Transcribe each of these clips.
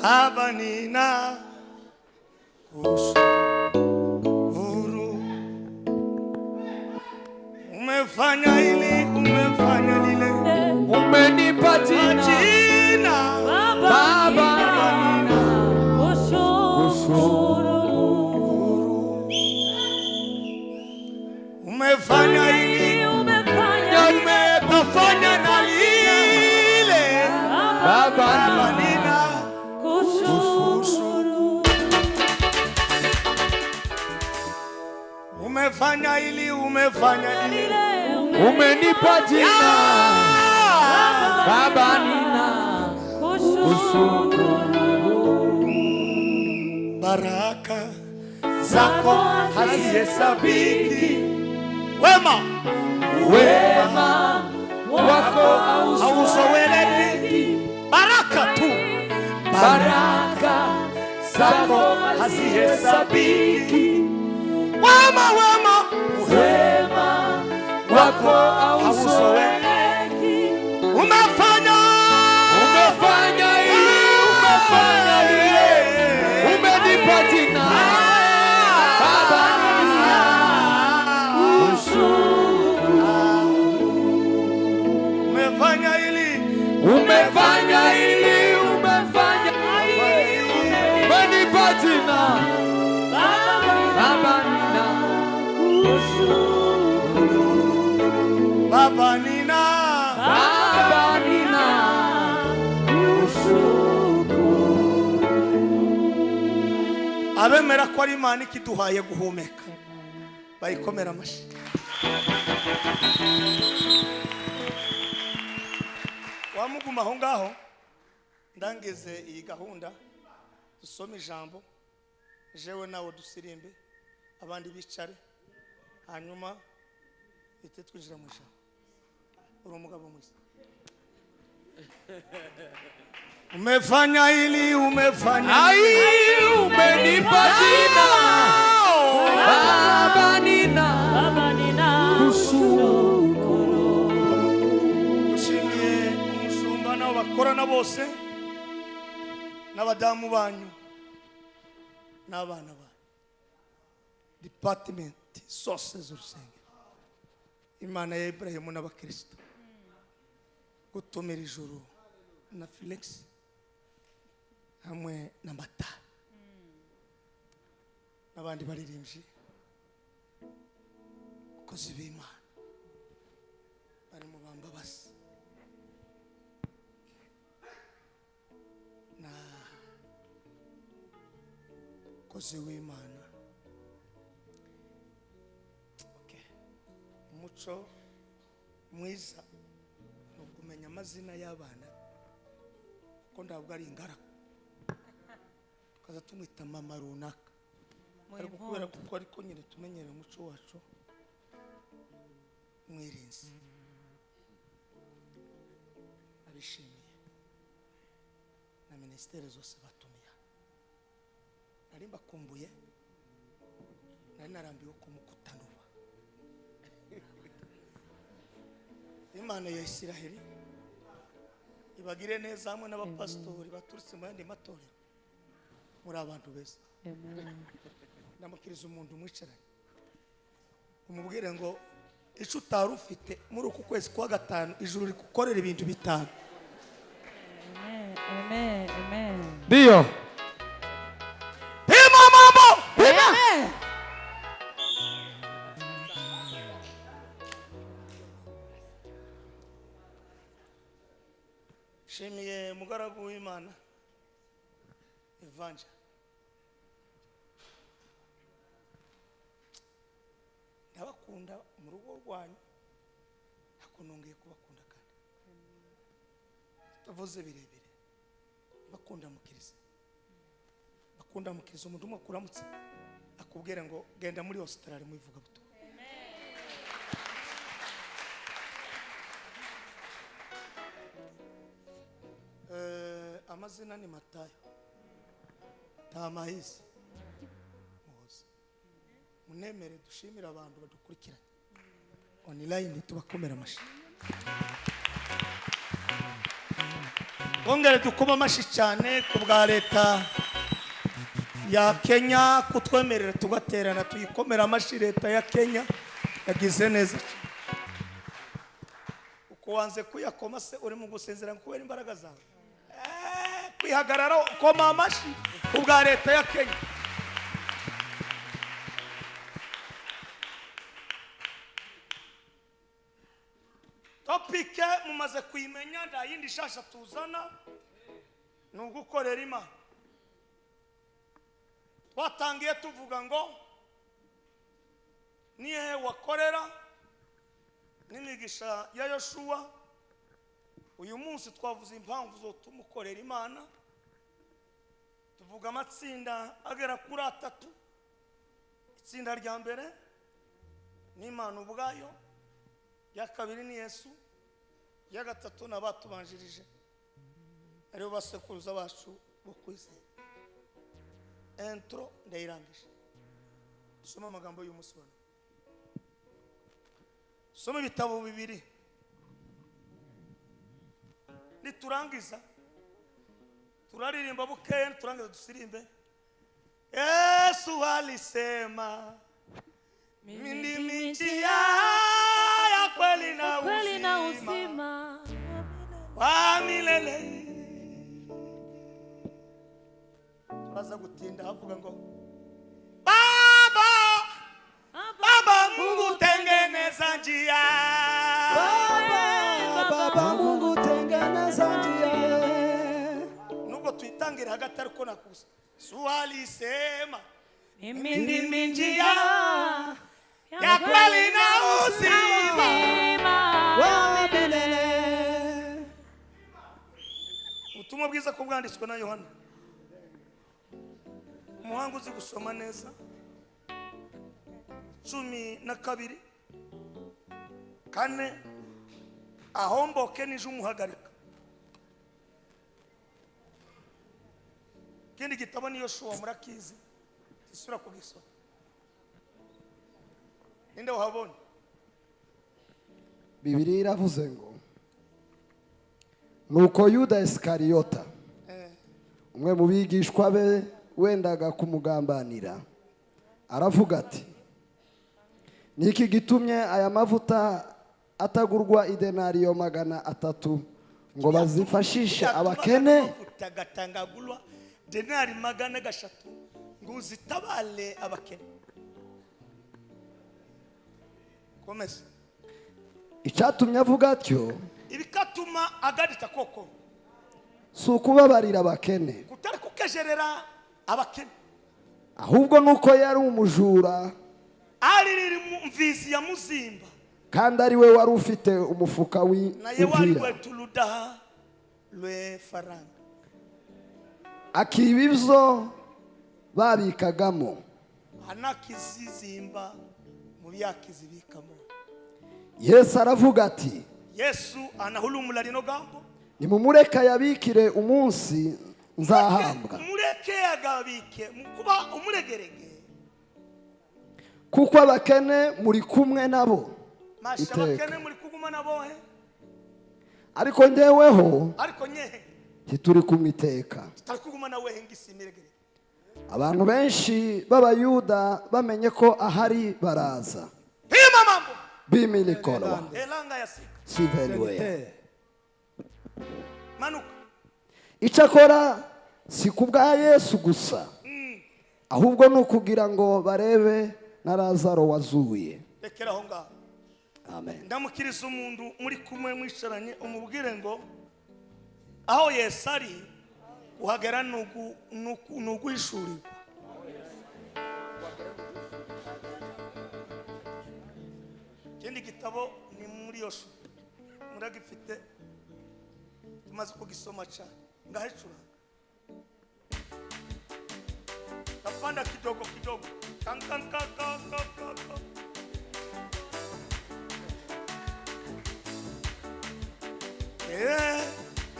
Baba nina kushukuru, umefanya hili, umefanya lile, Umenipa jina jina Baba nina Kushukuru. Umefanya hili, Umefanya umefanya na lile, Baba Baba nina nina kushukuru. Umefanya hili, umefanya lile, Umenipa jina Baba nina Kushukuru. Baraka zako hazihesabiki, wema Wema wako hauzoeleki, baraka tu, baraka zako hazihesabiki, wema, wema, wema wako hauzoeleki, umefanya, Umefanya hili, umefanya lile, umenipa jina Baba nina Umefanya hili, Umefanya hili, umefanya lile, umenipa jina Baba nina Baba nina Baba nina kushukuru. Abemera ko ari Imana ikiduhaye guhumeka bayikomera amashyi. Wamuguma aho ngaho, ndangize iyi gahunda, dusome ijambo, jewe nawe dusirimbe, abandi bicare, hanyuma bite twinjira mu ijambo. Uri umugabo mwiza, umefanya hili, umefanya Ai, umenipa jina Baba nina Baba nina kushukuru. Dushimiye umushumba n'abo bakorana bose n'abadamu banyu n'abana banyu, department zose z'urusengero, Imana ya Iburahimu n'abakristo, gutumira ijuru na Felix hamwe na Mata n'abandi baririmbyi, abakozi b'Imana bari mu bambabasi na kozi w'Imana. Okay. Umuco mwiza ni ukumenya amazina y'abana, kuko ntabwo ari ingaragu, tukaza tumwita mama runaka, ariko kubera kuko ariko nyine tumenyereye umuco wacu. Mwirinzi abishimiye na minisiteri zose batumiye, nari mbakumbuye, nari narambiwe kumukutanuba. Imana ya Isiraheli ibagire neza hamwe n'abapasitori baturutse mu yandi matorero. Muri abantu beza. Ndamukiriza umuntu umwicaranye, umubwire ngo icyo utari ufite muri uku kwezi kwa gatanu, ijuru rigukorera ibintu bitanu. Amen. Amen. Ndio. Pima mambo, pima. Amen. Nshimiye mugaragu w'Imana Evanja, ndabakunda mu rugo rwanyu, ariko nongeye kubakunda kandi tutavuze birebire. Bakunda mukiriza, bakunda mukiriza. Umuntu umwe akuramutse akubwira ngo genda muri Australia mu ivugabutumwa. Amazina ni Matayo Tamahizi Muhoza. Munemere dushimire abantu badukurikiranye online, tubakomera amashyi. Twongere dukoma amashyi cyane ku bwa leta ya Kenya kutwemerera tugaterana. Tuyikomera amashyi. Leta ya Kenya yagize neza. Uko wanze kuyakoma se, uri mu gusezerana kubera imbaraga zawe? Kwihagarara koma amashyi ku bwa leta ya Kenya. Topic mumaze kuyimenya, nta yindi shasha tuzana, ni ugukorera Imana. Twatangiye tuvuga ngo nihe wakorera n'imigisha ya Yoshuwa. Uyu munsi twavuze impamvu zotuma ukorera Imana, tuvuga amatsinda agera kuri atatu. Itsinda rya mbere ni Imana ubwayo, irya kabiri ni Yesu, irya gatatu ni abatubanjirije, aribo basekuruza bacu bo kwizera. Intro ndayirangije. Dusome amagambo y'umunsi wa none. Soma ibitabo bibiri. Niturangiza turaririmba bukeya, niturangiza dusirimbe "Yesu alisema mimi ndimi njia ya kweli na kweli na uzima uzima wa milele". Turaza gutinda havuga ngo "Baba, Baba Mungu, tengeneza njia". Baba, Baba Mungu, tengeneza njia. Nubwo tuyitangira hagati, ariko nakusa "Yesu alisema mimi ndimi njia ya kweli na uzima". Uzima. Wa milele. Ubutumwa bwiza ko bwanditswe na Yohana. Umuhanga uzi gusoma neza, 12:4, ahomboke nije umuhagarika. Ikindi gitabo ni Yoshuwa, murakizi, isura kugisoma. Ninde wahabonye? Bibiliya iravuze ngo: "Nuko Yuda Isikariyota, umwe mu bigishwa be, wendaga kumugambanira, aravuga ati: 'Niki gitumye aya mavuta atagurwa idenariyo 300 ngo bazifashishe abakene?'" Amavuta agatangagurwa denari 300 ngo uzitabale abakene. Komeza. "Icyatumye avuga atyo ibikatuma agadita koko si ukubabarira abakene, kutari kukejerera abakene, ahubwo ni uko yari umujura, aririri mu mvizi ya muzimba, kandi ari we wari ufite umufuka naye wari w'impira, wetuludaha lwe faranga, akiba ibyo babikagamo." Anakizizimba mu byakizibikamo. Yesu aravuga ati: Yesu anahulumula lino gambo: "Nimumureke yabikire umunsi nzahambwa. Mureke agabike mu kuba umuregerege. Kuko abakene muri kumwe nabo masha iteka, abakene muri kuguma nabohe, ariko njyeweho ariko nyehe ntituri kumwe iteka." Tutari kuguma nawehe ngisi imiregerege. Abantu benshi b'Abayuda bamenye ko ahari, baraza Pima mambo bimilikorwa elanga ya sika siveriweya. Manuka. Icyakora si ku bwa Yesu gusa, ahubwo ni ukugira ngo barebe na Lazaro wazuye. Rekera aho ngaho. Amen. Ndamukiriza umuntu muri kumwe mwicaranye, umubwire ngo aho Yesu ari kuhagera ni uguhishurirwa. Ikindi gitabo ni muri Yoshu, muragifite, tumaze kugisoma cyane. Ngahicuranga tapanda kidogo kidogo kan kan ka ka ka ka ka.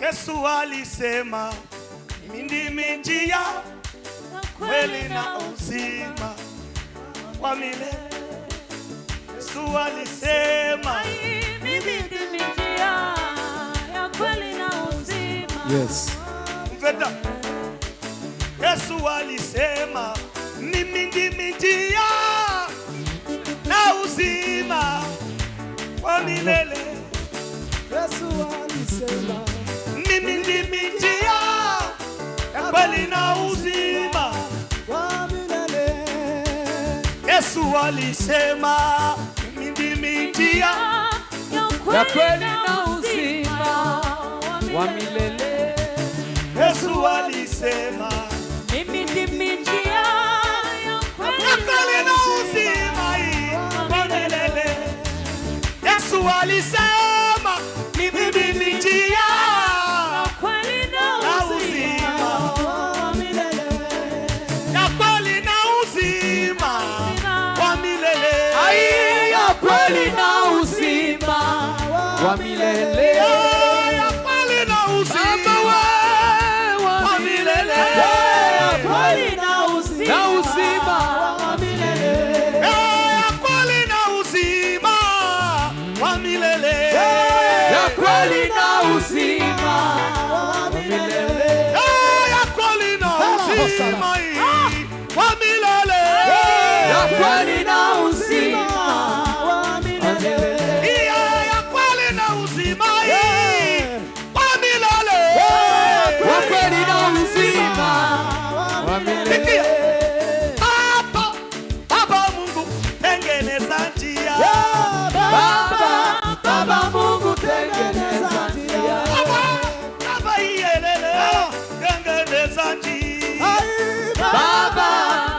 Yesu alisema mimi ndimi njia, kweli na uzima wa milele. Yesu alisema Mimi ndimi njia ya kweli na uzima. Yes. Mveda. Yesu alisema mimi ndimi njia na uzima wa milele. Yesu alisema Mimi ndimi njia ya kweli na uzima. wa milele. Yesu alisema mimi ndimi njia Ya kweli na uzima wa milele. Yesu alisema Mimi ndimi njia ya ya kweli na uzima wa milele. Yesu alisema mimi ndimi njia kweli na na uzima uzima Wa milele. ya kweli na uzima wa milele. Ya kweli na uzima wa milele. Ya kweli na uzima Baba we wa wa milele. Ya kweli na uzima na uzima Wa milele. Ya kweli na uzima wa milele. ya kweli na uzima Wa milele. Ya kweli na uzima wa milele. ya kweli na uzima Wa milele. Ya kweli na uzima wa milele. wa kweli na uzima wa milele. Sikia. Baba, Baba Mungu tengeneza njia. Baba, Baba Mungu tengeneza njia. Baba, Baba iyelele tengeneza njia. Baba,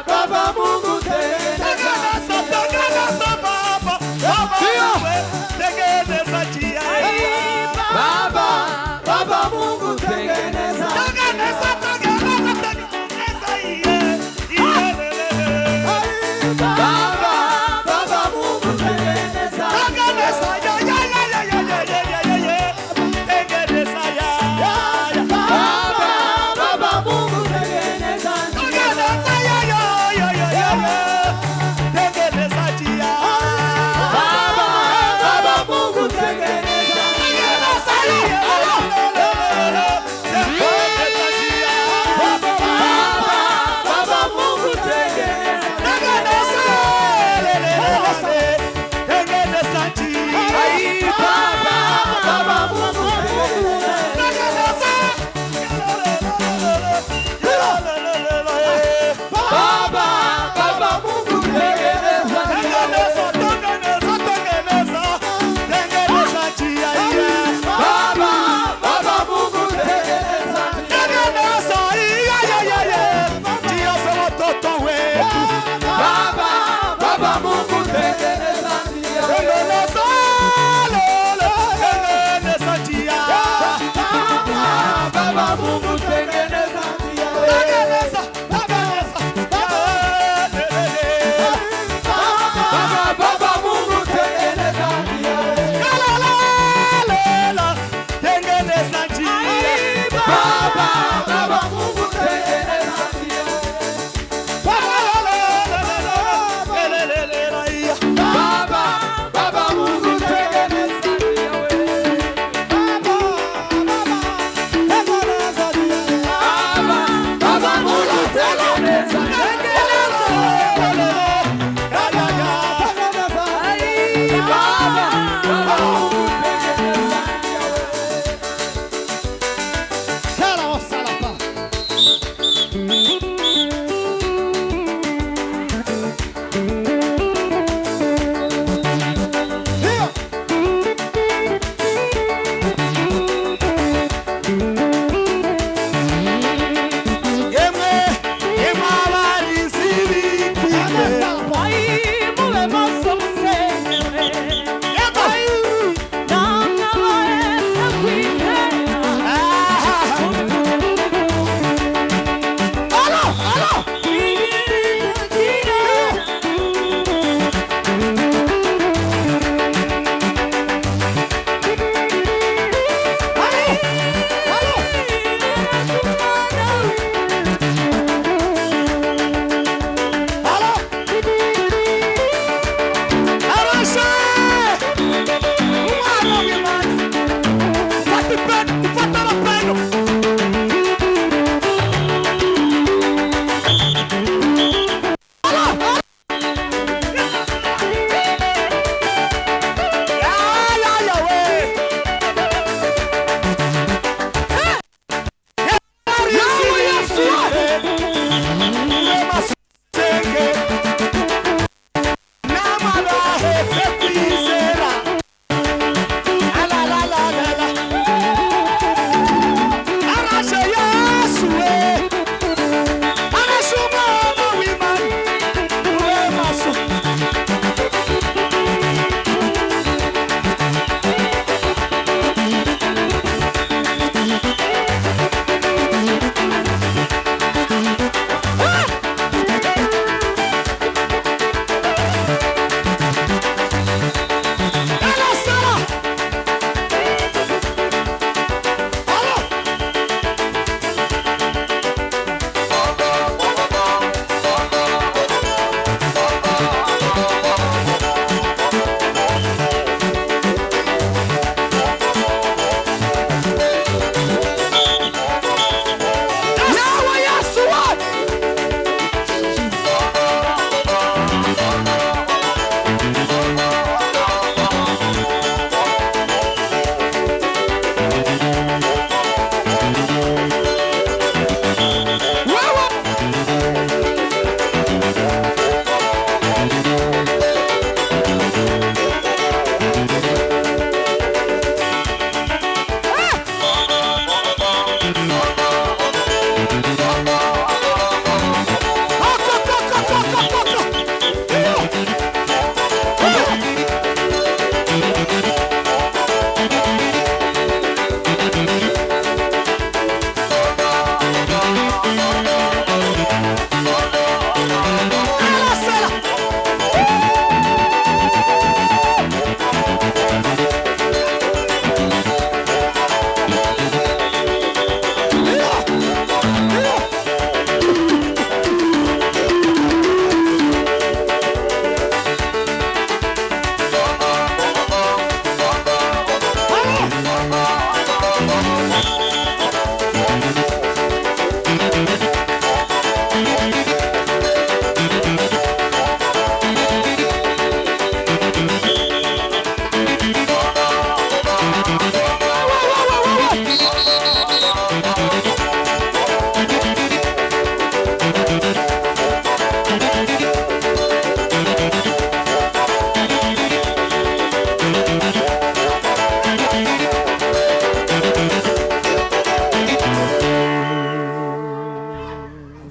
Baba Mungu tengeneza Tengeneza, tengeneza Baba, Baba wewe tengeneza njia. Baba, Baba Mungu tengeneza Tengeneza, tengeneza, tengeneza iye, iyelele. Baba, Baba Mungu tengeneza Tengeneza ya ya ya ya ya ya ya ya ya ya. Tengeneza ya ya. Baba, Baba Mungu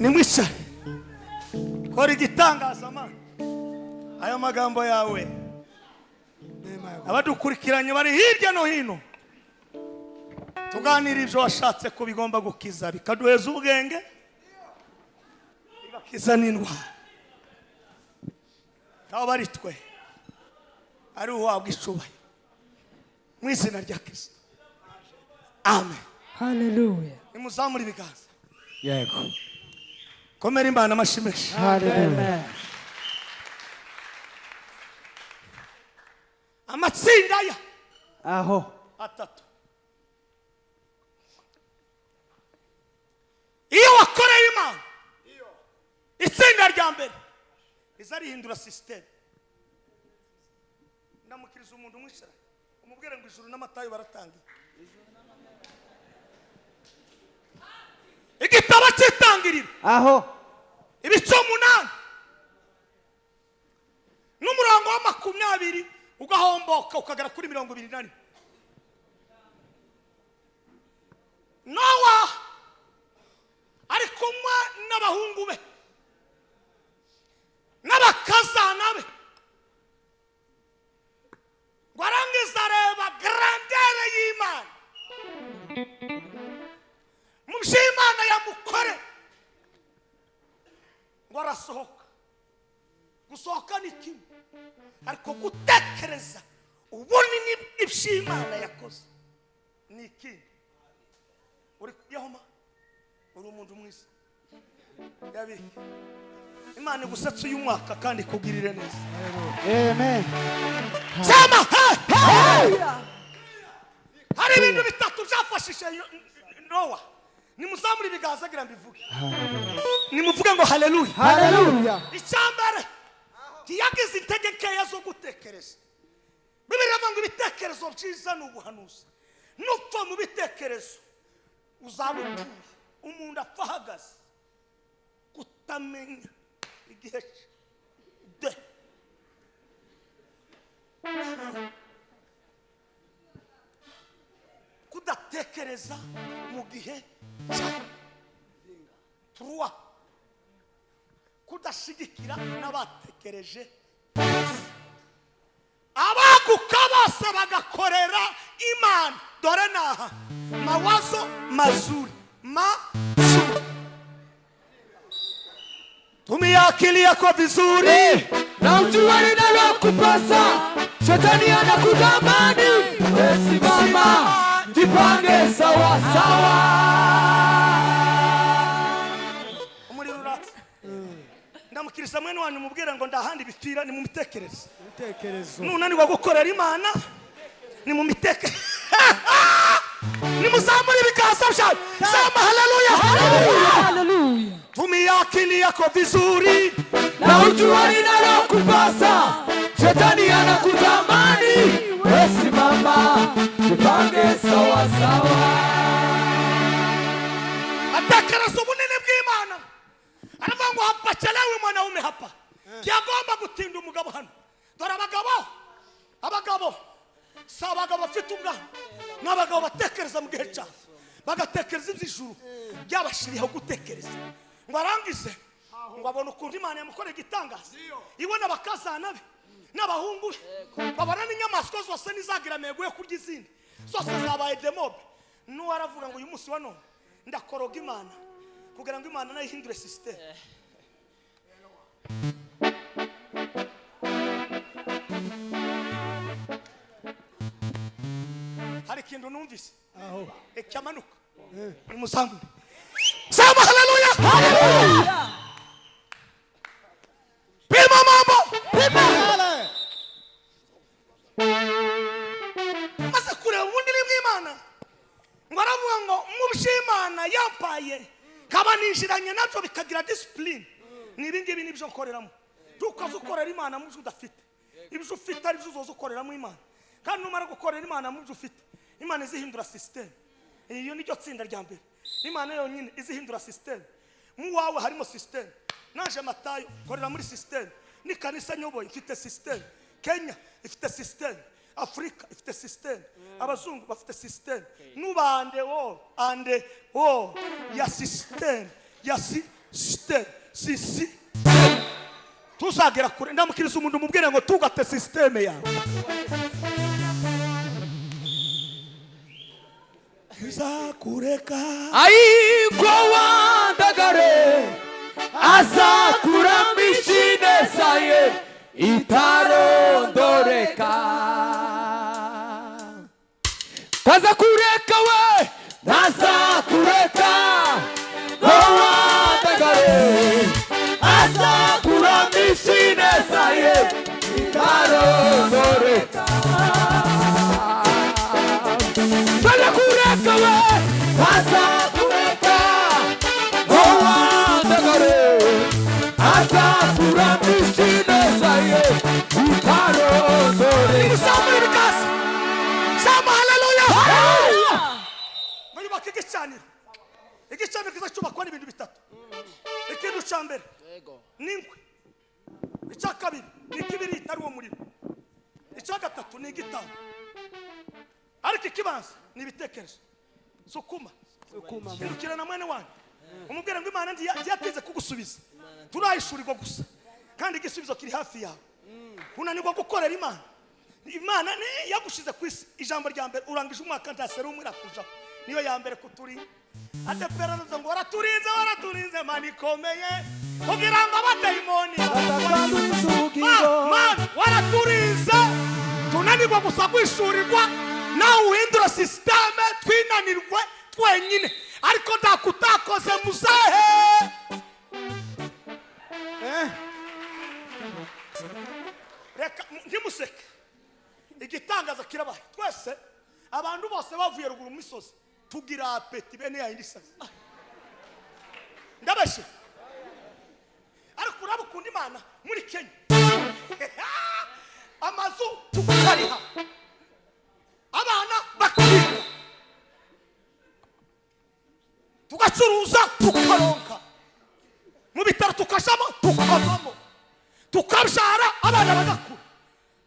Nimwicare. Kora igitangaza, aya magambo yawe, abadukurikiranye bari hirya no hino, tuganira ibyo washatse ko bigomba gukiza, bikaduheza ubwenge, bigakiza n'indwara. Aho bari twe ari uhabwa icubahiro mu izina rya Kirisito, amen. Hallelujah. Nimuzamure ibiganza. Yego. Komera Imana amashyi menshi. Haleluya. Amatsinda aya Aho. atatu, iyo wakoreye Imana, itsinda rya mbere riza rihindura système. Ndamukiriza umuntu umwicara, umubwire ngo ijuru n'amatayo baratangiye. Igitabo cy'Itangiriro, Aho. ibice 8 n'umurongo wa 20 ugahomboka ukagera kuri 21. Nowa ari kumwe n'abahungu be n'abakazana be, ngo arangize areba grandeur y'Imana mu byo Imana yamukore, ngo arasohoka. Gusohoka ni kimwe, ariko gutekereza ubunini bw'ibyo yakoze ni ikindi. Uri kujyahoma, uri umuntu mwiza, yabike. Imana igusetse uyu mwaka kandi ikugirire neza. Amen. Sema hey! Hari ibintu bitatu byafashije Nowa. Nimuzamure ibiganza agira mbivuge, nimuvuge ngo haleluya. Haleluya. Icyambere, ntiyagize intege nkeya zo gutekereza. Bibiliya iravuga ngo ibitekerezo byiza ni ubuhanuzi. Nupfa mu bitekerezo uzaba upfuye. Umuntu apfa ahagaze, kutamenya igihe cye de kudatekereza mu gihe cya trois, kudashyigikira n'abatekereje. Abaguka bose bagakorera Imana. Dore naha mawazo mazuri mazuri, tumia akili yako vizuri. Na ujua linalokupasa, shetani anakutamani. We simama, jipange sawa sawa. Umuriro uratse. Ndamukiriza mwene wanyu, mubwire ngo ndahandi bipfira ni mu mitekerereze. Ibitekerezo. Nunanirwa gukorera Imana ni mu mitekerereze. Nimuzamure ibiganza byanyu, sema haleluya. Hallelujah. Tumia akili yako vizuri. Na ujua linalokupasa, shetani anakutamani. We simama, jipange sawa sawa. Atekereza ubunini bw'Imana, aravuga ngo hapachelewi mwanaume hapa, ntiyagomba gutinda umugabo hano. Dore abagabo, abagabo si abagabo bafite ubwanwa, ni abagabo batekereza mu gihe cyabo, bagatekereza iby'ijuru byabashiriyeho gutekereza. Ngo arangize, ngo abone ukuntu Imana yamukoreye igitangaza, ibona abakazana be n'abahungu be, babona n'inyamaswa zose n'izagira amego yo kurya izindi zose zabaye demobe. N'uwo aravuga ngo uyu munsi wa none ndakoroga Imana kugira ngo Imana nayo ihindure système. Hari ikintu numvise icyamanuka. Nimuzamure, sema haleluya. Pima mambo, pima. Maze kureba ubunini bw'Imana, ngo aravuga ngo mu by'Imana yampaye nkaba ninjiranye nabyo bikagira discipline, ni ibi ngibi nibyo nkoreramo. Ntukaze ukorera Imana mu byo udafite. Ibyo ufite ari byo uzoza ukoreramo Imana, kandi numara gukorera Imana mu byo ufite, Imana izihindura système. Iyo niryo tsinda rya mbere. Imana yonyine izihindura système. Mu wawe harimo système. Naje Matayo korera muri système, n'ikanisa nyoboye ifite système, Kenya ifite système, Afurika ifite système, abazungu bafite système. Nubande wo ande wo ya système ya si Système, sisi tuzagera kure. Ndamukiriza umuntu, umubwire ngo tugate système yawe izakureka. Aiko wandagare azakuramisha ineza ye itarondoreka. Ntazakureka we, ntazakureka ngo wandagare, azakuramisha ineza ye itarondoreka. Ntazakureka we, ntazakureka ngo wandagare, azakuramisha ineza ye itarondoreka. Nimuzamure ibiganza, sema haleluya. Ngo yubake igicaniro. Igicaniro kiza cyubakwa n'ibintu bitatu: ikintu cya mbere ni inkwi, icya kabiri ni ikibiriti ari uwo muriro, icya gatatu ni igitabo. Ariko ikibanza ni ibitekerezo. Sukuma, hindukira na mwene wanyu, umubwire ngo Imana ntiyatinze kugusubiza, turahishurirwa gusa, kandi igisubizo kiri hafi yawe. Unanirwa gukorera Imana. Imana ni yagushize ku isi. Ijambo rya mbere, urangije umwaka nta serumu irakujaho, niyo ya mbere kuturinda. ADEPR aravuze ngo waraturinze, waraturinze Mana ikomeye, kugira ngo abadayimoni Batatwanduza ubugingo. Mana waraturinze, tunanirwa gusa guhishurirwa. Nawe uhindura système, twinanirwe twenyine, ariko ntako utakoze muzehe. Reka ntimuseke, igitangaza kirabaye. Twese, abantu bose bavuye ruguru mu misozi, tugira appétit bene yayindi sazi. Ndabeshye? Ariko urabukunda Imana. Muri Kenya amazu tukariha, abana bakiga, tugacuruza, tukaronka, mu bitaro tukajamo, tukavamo, tukabyara, abana bagakura.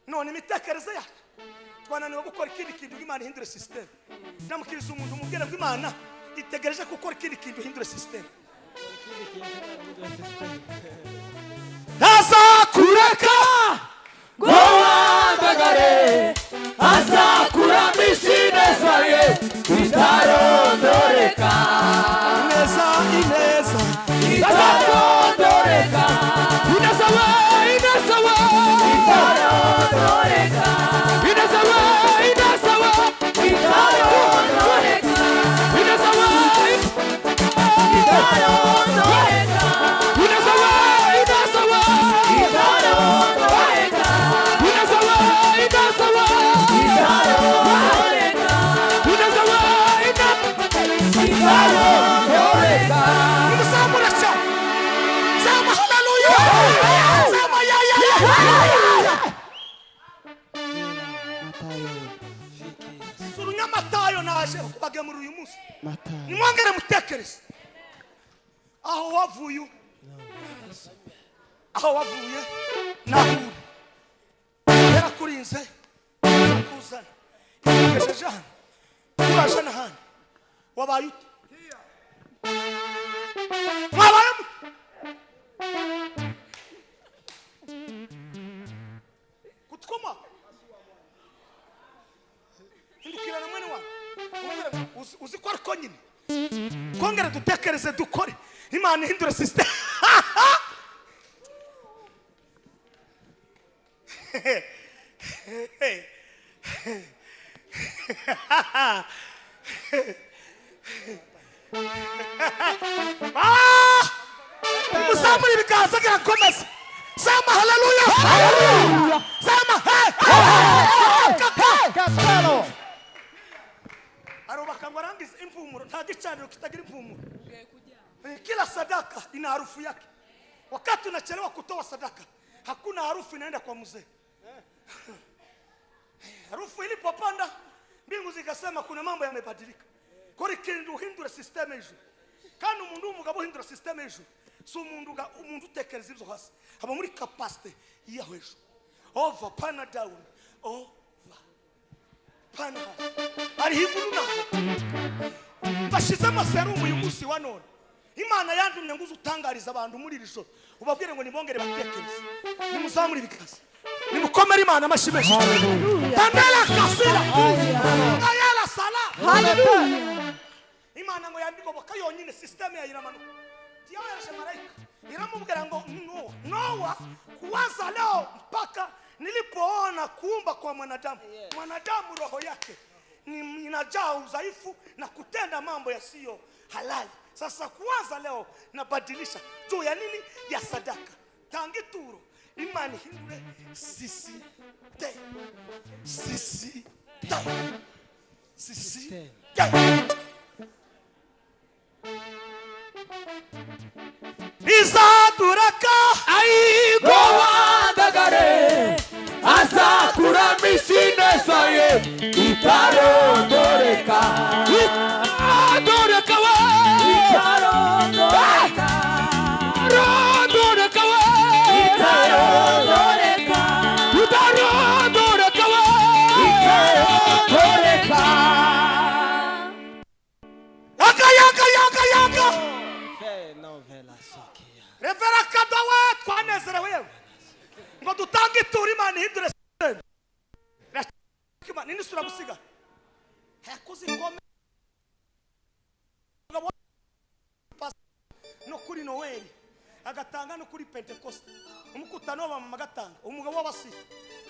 None imitekerereze yacu twananiwe gukora ikindi kintu ngo Imana ihindure système. Ndamukiriza umuntu, umubwire ngo Imana itegereje gukora ikindi kintu, ihindure système. Ntazakureka ngo wandagare, azakuramisha ineza ye itarondoreka. Ineza, ineza. Itarondoreka. Ineza we, ineza we. Itarondoreka. Ineza we, ineza we. Itarondoreka. Ineza we. Itarondoreka. Ineza we, ineza we. Itarondoreka. Ineza we, ineza we. Itarondoreka. Ineza we, ineza. Itarondoreka. Nimuzamure cyane, sema haleluya, sema ya ya ya. Matayo. Urunyamatayo naje kubagemurira uyu munsi. Matayo. Nimwongere mutekereze aho wavuye, aho wavuye naho uri. Yarakurinze, yarakuzana, yakugejeje hano, uraje n'ahandi. Wabaye ute? Mwabaye mute? Kutwuma, hindukira na mwene wawe, umubwire ngo uzi ko ariko nyine twongere dutekereze, dukore, Imana ihindure système. Ah! Muzamure ibiganza agira nkomeze. Sema haleluya, sema hey, hey. Gatano. Arubaka ngo arangize, impumuro. Nta gicaniro kitagira impumuro. Kila sadaka ina harufu yake. Wakati unachelewa kutoa sadaka, hakuna harufu inaenda kwa mzee. Harufu ilipopanda, mbingu zikasema kuna mambo yamebadilika. Kora ikintu uhindura système y'ijuru. Kandi umuntu w'umugabo uhindura système y'ijuru si umuntu umuntu utekereza ibyo hasi, aba muri capacité y'aho hejuru. Over pana down, over pana hasi, ari higuru naho. Mbashizemo serumu uyu munsi wa none. Imana yandumye ngo uze utangarize abantu muri iri joro, ubabwire ngo nibongere batekereze. Nimuzamure ibiganza, nimukomere Imana amashyi menshi. Tandela kasira ayala sala. Hallelujah. Imana ngo yandigoboka yonyine, système yayiramanuka, yohereje marayika iramubwira ngo: "Noa, Noa, kuanza leo mpaka nilipoona kuumba kwa mwanadamu, mwanadamu roho yake inajaa udhaifu na kutenda mambo yasiyo halali. Sasa kuanza leo nabadilisha juu ya nini? Ya sadaka. Tanga ituro, Imana ihindure sisite sisite sisite." Izaduraka. Aigo wandagare azakuramisha ineza ye itarondoreka, itarondoreka we, itarondoreka we, itarondoreka, itarondoreka we, itarondoreka. Yaka, yaka, yaka, yaka. Revera kadawe, twanezerewe yewe ngo dutange ituro, Imana ihindure system. Imana nini sura gusiga yakoze ingome no kuri Noweli agatanga, no kuri Pentekoste umukutano w'abamama agatanga. Umugabo w'abasi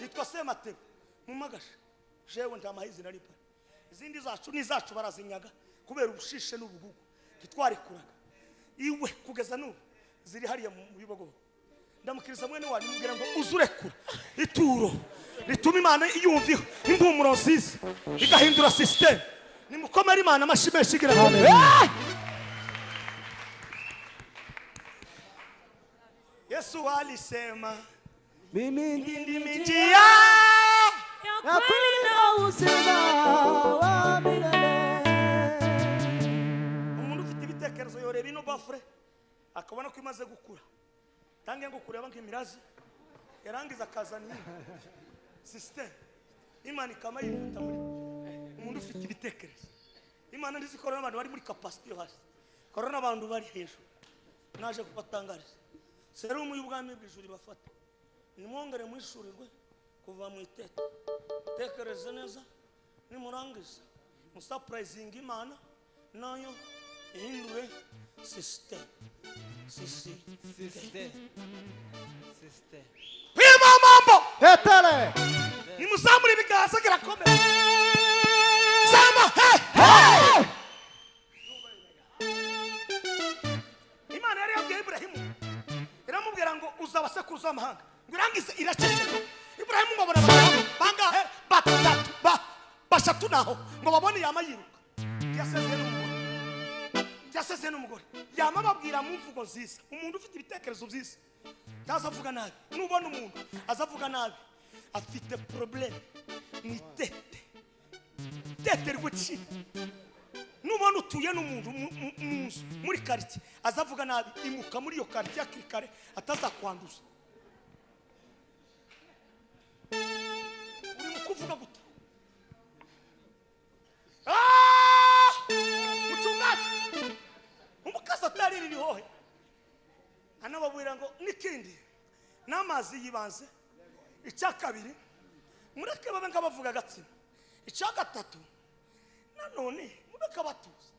yitwa Sematebo mumagasha. Jewe ntamahizi nari mpari, izindi zacu n'izacu barazinyaga kubera ubushishe n'ubugugu, ntitwarekuraga iwe. Kugeza n'ubu ziri hariya mu Bibogobogo. Ndamukiriza mwene wanyu, mubwira ngo uzurekura ituro rituma Imana yumva impumuro nziza, igahindura système. Nimukomere Imana amashyi menshi igira ngo Eh! Yesu alisema: Mimi "Ndimi njia ya kweli na uzima wa milele. Umuntu ufite ibitekerezo yoreba ino bafure akabona ko imaze gukura, tange ngo kureba nk'imirazi, yarangiza akazana iyindi système, Imana ikama yihuta muri umuntu ufite ibitekerezo. Imana ntizikora n'abantu bari muri capacité yo hasi, ikora n'abantu bari hejuru. Naje kubatangariza serumu y'ubwami bw'ijuru ibafata. Nimwongere mwishurirwe kuva mu iteka. Tekereze neza, nimurangiza musapurayizinga Imana nayo ihindure système sisi. Pima mambo. Hetele. Nimuzamure ibiganza kirakomeye. Sema hey, hey! Imana yari yabwiye Iburahimu, iramubwira ngo uzaba sekuruza w'amahanga, ngo irangize iraceceka. Iburahimu ngo abona abagabo bangahe? Batatu, bashatu naho ngo babone yama yiruka. Yasezeye n'umugore, yasezeye n'umugore, yama ababwira mu mvugo nziza. Umuntu ufite ibitekerezo byiza ntazavuga nabi. Nubona umuntu azavuga nabi, afite problème mu itete tete rw'icina. Nubona utuye n'umuntu mu nzu muri karitsiye azavuga nabi, imuka muri iyo karitsiye hakiri kare atazakwanduza. Uri mu kuvuga gute? Ah! Mucungaji umukazi atari riri hohe, anababwira ngo n'ikindi n'amazi yibanze. Icya kabiri, mureke babe nk'abavuga agatsina. Icya gatatu nanone, mureke abatuza.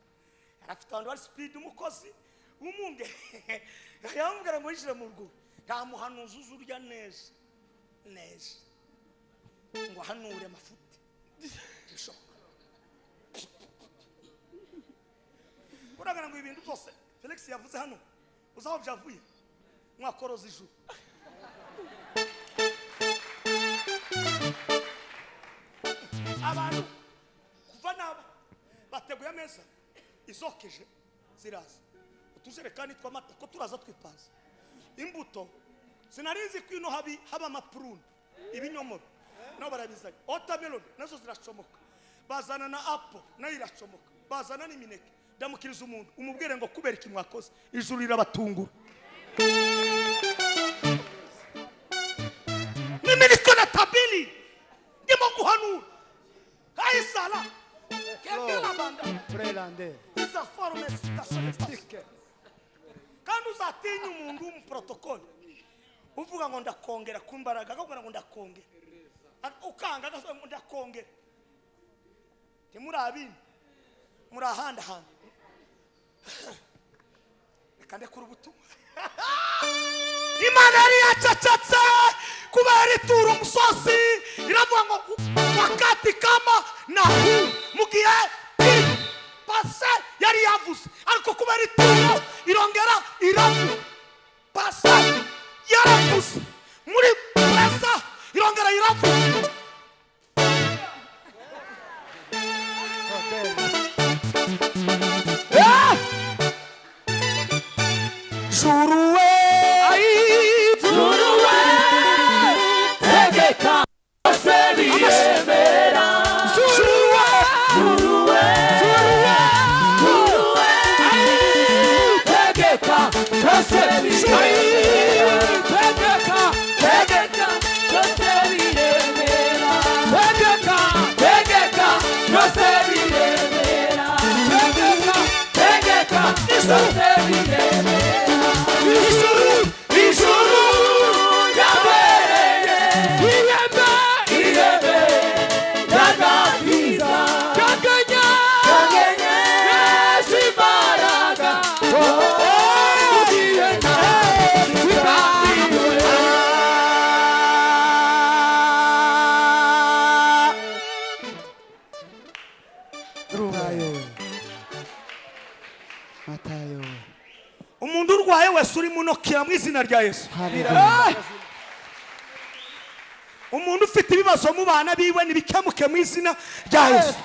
Yari afite abantu bari speed. Umukozi w'umwungeri yamubwira ngo yinjire mu rwuri, nta muhanuzi uzi urya neza neza ngo ahanure amafuti, ntibishoboka. Uragira ngo ibintu byose Felix yavuze hano, uzi aho byavuye? Mwakoroza ijuru. Abantu kuva naba bateguye ameza, izokeje ziraza, utujerekani tw'amata ko turaza twipanze, imbuto sinari nzi ko ino habi haba amaprune, ibinyomoro nabo barabizanye, watermelon nazo ziracomoka, bazana na apple nayo iracomoka, bazana n'imineke. Ndamukiriza umuntu, umubwire ngo kubera iki mwakoze, ijuru rirabatungura. Mimi niko na tabili, ndimo guhanura kaisala kebila banda Prelande. iza forme citation de passe. Uzatinye umuntu w'umuprotokole uvuga ngo ndakongera ku mbaraga, akakubwira ngo ndakongera, ukanga agasubira ngo ndakongera. Ntimuri abini, muri ahandi hantu. Reka ndekure ubutumwa. Imana yari yacecetse kubera ituro umusozi, iravuga ngo wakati kama na huu, mu gihe passé yari yavuze, ariko kubera ituro irongera iravuga. Passé yaravuze, muri présent irongera iravuga. Juru we, Juru we, tegeka byose biremera. Juru we, Juru we, Juru we, tegeka byose biremera. Tegeka, tegeka byose biremera. Tegeka, tegeka byose biremera. Tegeka, tegeka byose biremera. Ijuru, Ijuru ryabereye ihembe, ihembe ry'agakiza kagenya, kagenya Yesu imbaraga. Tugiye nawe Matayo we. Matayo we. Umuntu urwaye wese uri munokira mu izina rya Yesu. Hallelujah. Umuntu ufite ibibazo mu bana biwe nibikemuke mu izina rya Yesu.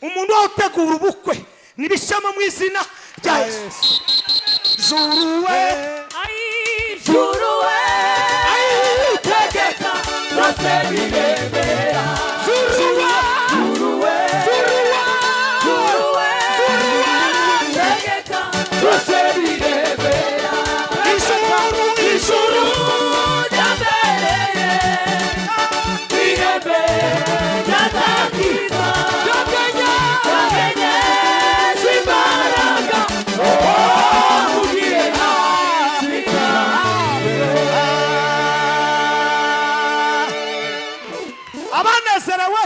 Umuntu utegura ubukwe nibishema mu izina rya Yesu. Juru we, Juru we, tegeka byose biremera. Juru we, Juru we, Juru we, Juru we, tegeka byose biremera. Ijuru, Ijuru ryabereye ihembe ry'agakiza Kagenya, kagenya imbaraga. Tugiye Abanezerewe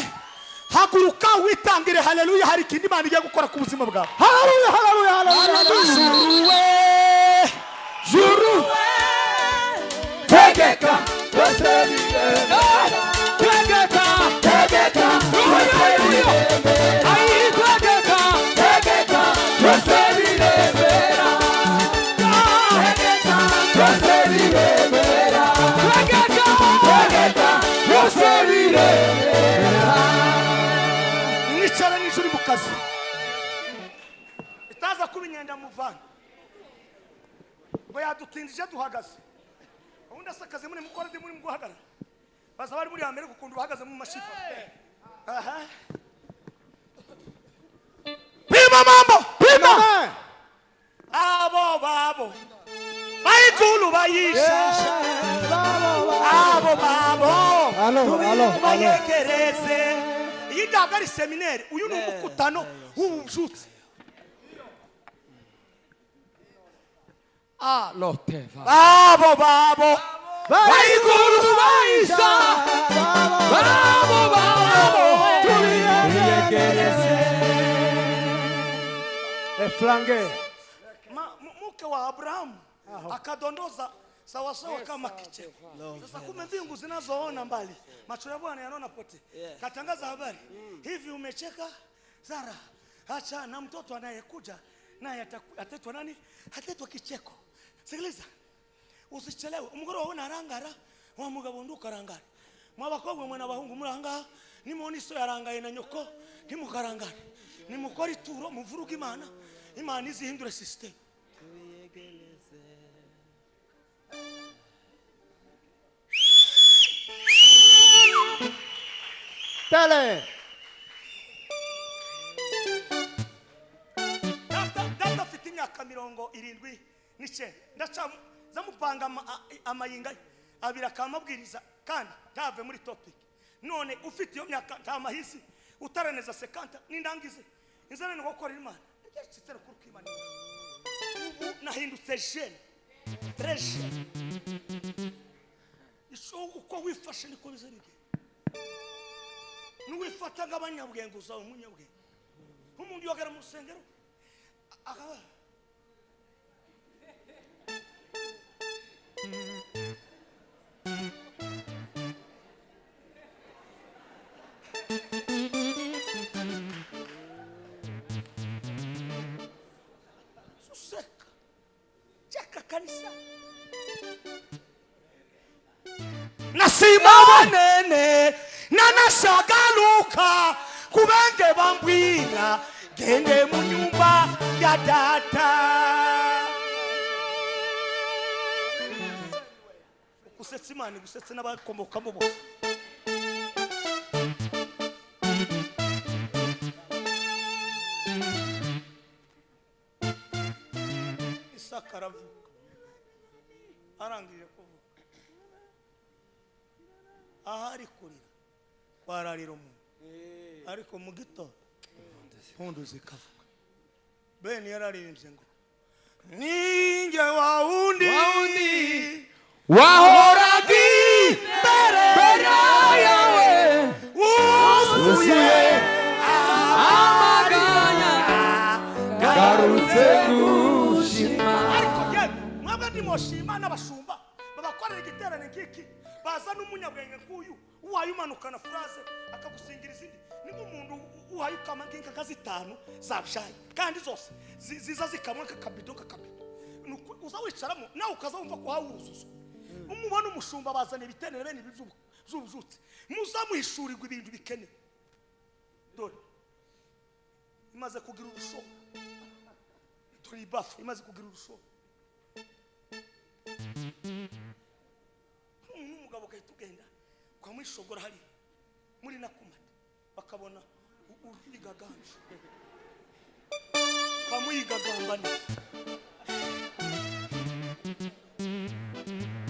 haguruka witangire haleluya, hari ikindi Imana igiye gukora ku buzima bwawe. Hallelujah, hallelujah, hallelujah, hallelujah. Juru we, Juru tegeka byose biremera. Tegeka, Tegeka byose biremera. ayi tegeka, Tegeka byose biremera. Tegeka byose biremera. tegeka. Tegeka byose biremera. Mwicara n'ijuru mu kazi, itaza kuba inyenda muvana ngo yadutindije duhagaze. Ubundi asa akazi muri mukora ndi muri guhagarara, baza bari muri Amerika ukuntu bahagaze mu mashifa. Aha, pima mambo, pima. Amen. Abo babo bayikulu bayisha, abo babo Alo, alo, alo. bayegereze. Iyi ntabwo ari seminari, uyu ni umukutano w'ububyutse. Aloteva. Abo babo Bayikulu bayisha, babo babo tubiyegereze. Eflange. Mke wa Abrahamu akadondoza sawasawa kama kicheko. Sasa kumbe mbingu zinazoona mbali, macho ya Bwana yanaona pote. Katangaza habari hivi, umecheka Sara, acha na mtoto anayekuja naye ataitwa nani? Ataitwa kicheko. Sikiliza, usichelewe. Umugore wawe narangara, wa mugabo ndukarangara. Mwa bakobwa mwe n'abahungu muri ahangaha, nimubona iso yarangaye na nyoko ntimukarangare, nimukore ituro muvuruge Imana, Imana izihindure system. Tele. Data afite imyaka 79, ndaca zamupanga amayinga abiri akamabwiriza kandi ntave muri topic. None ufite iyo myaka nta mahisi utaraneza 50 nindangize inzara ni gukorera Imana. Icyitero kuri kwimana. Nahindutse jeune, très jeune. Uko wifashe niko biza bigenda. Nuwifata nk'abanyabwenge uzaba umunyabwenge. Nk'umuntu yogera mu rusengero akaba suseka cheka kanisa nasima banene nanashagaluka kubenge bambwira gende mu nyumba ya data. Gusetsa Imana, gusetsa n'abakomokamo bose. Isaka aravuga, arangije kuvuga ahari kurira kwararira umuntu, ariko mu gitondo impundu zikavuga. Bene yararirimbye ngo ninjye wa wundi wahoraga imbere yawe wuzuye amaganya garutse gushima. Ariko yemwe mwebwe ndimoshima n'abashumba babakorera igiterane nk'iki, baza n'umunyabwenge nk'uyu uhaye umanukana furase akagusingira izindi. Ni nk'umuntu uhaye ukama nk'inka nka zitanu zabyaye kandi zose ziza zikamwa nk'akabido nk'akabido. Uza wicaramo nawe ukaza wumva ko hawuzuza. Umubona umushumba bazana ibiterane bene ibi by'ububyutse, muzamuhishurirwa ibintu bikenewe. Dore imaze kugira urushoho, dore ibafu imaze kugira urushoho. N'umugabo ugahita ugenda ukamwishogora hariya muri nakumate, bakabona urigagambye ukamwigagambana.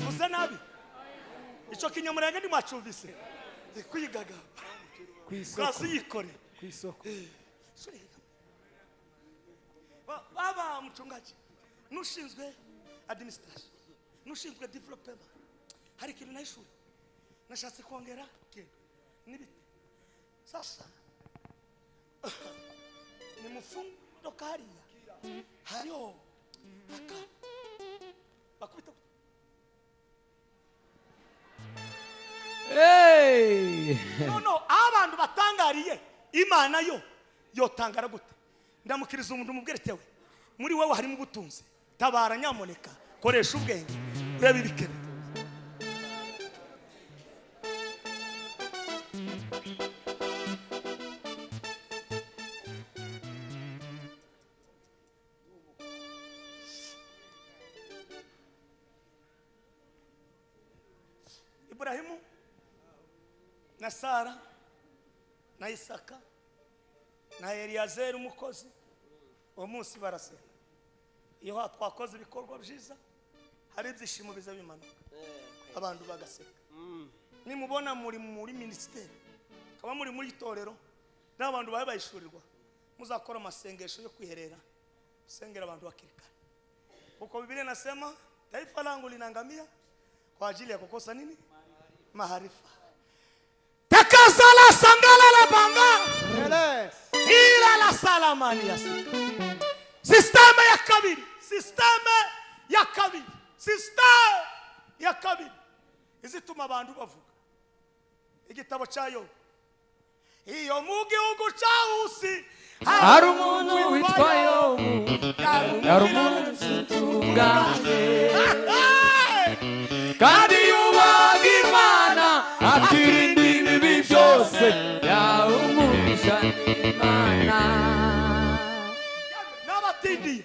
Uze nabi icyo kinyamurenge ntimwacyumvise kwigagamba kwasi yikore ku isoko. Baba mchungaji nushinzwe administration, nushinzwe development, hari ikintu nayishuri nashatse kongera ikintu n'ibiti. Sasa ni mufungo hariya hariho aka bakubita. Hey! No abantu batangariye Imana yo yotangara gute? Ndamukiriza umuntu umubwire tewe muri wowe harimo ubutunzi, tabara nyamuneka, koresha ubwenge urebe ibikenewe. Ibrahimu na Sara na Isaka na Eliyazeri umukozi, uwo munsi baraseka. Iyo twakoze ibikorwa byiza hari ibyishimo biza bimanuka abantu bagaseka. Nimubona muri muri minisiteri kaba muri muri itorero n'abantu babe bayishurirwa, muzakora amasengesho yo kwiherera usengera abantu hakiri kare, kuko Biblia inasema taifa langu linaangamia kwa ajili ya kukosa nini? Maarifa. Takazala sangala la banga ila la salamani ya sika. Sisteme ya kabiri, sisteme ya kabiri, sisteme ya kabiri izituma abantu bavuga. Igitabo cya Yobu, iyo mu gihugu cya Usi Hari umuntu witwa Yobu, yari umuntu utunganye kandi yubaha Imana, akirinda ibibi byose, yawumugisha n'Imana. N'abatindiye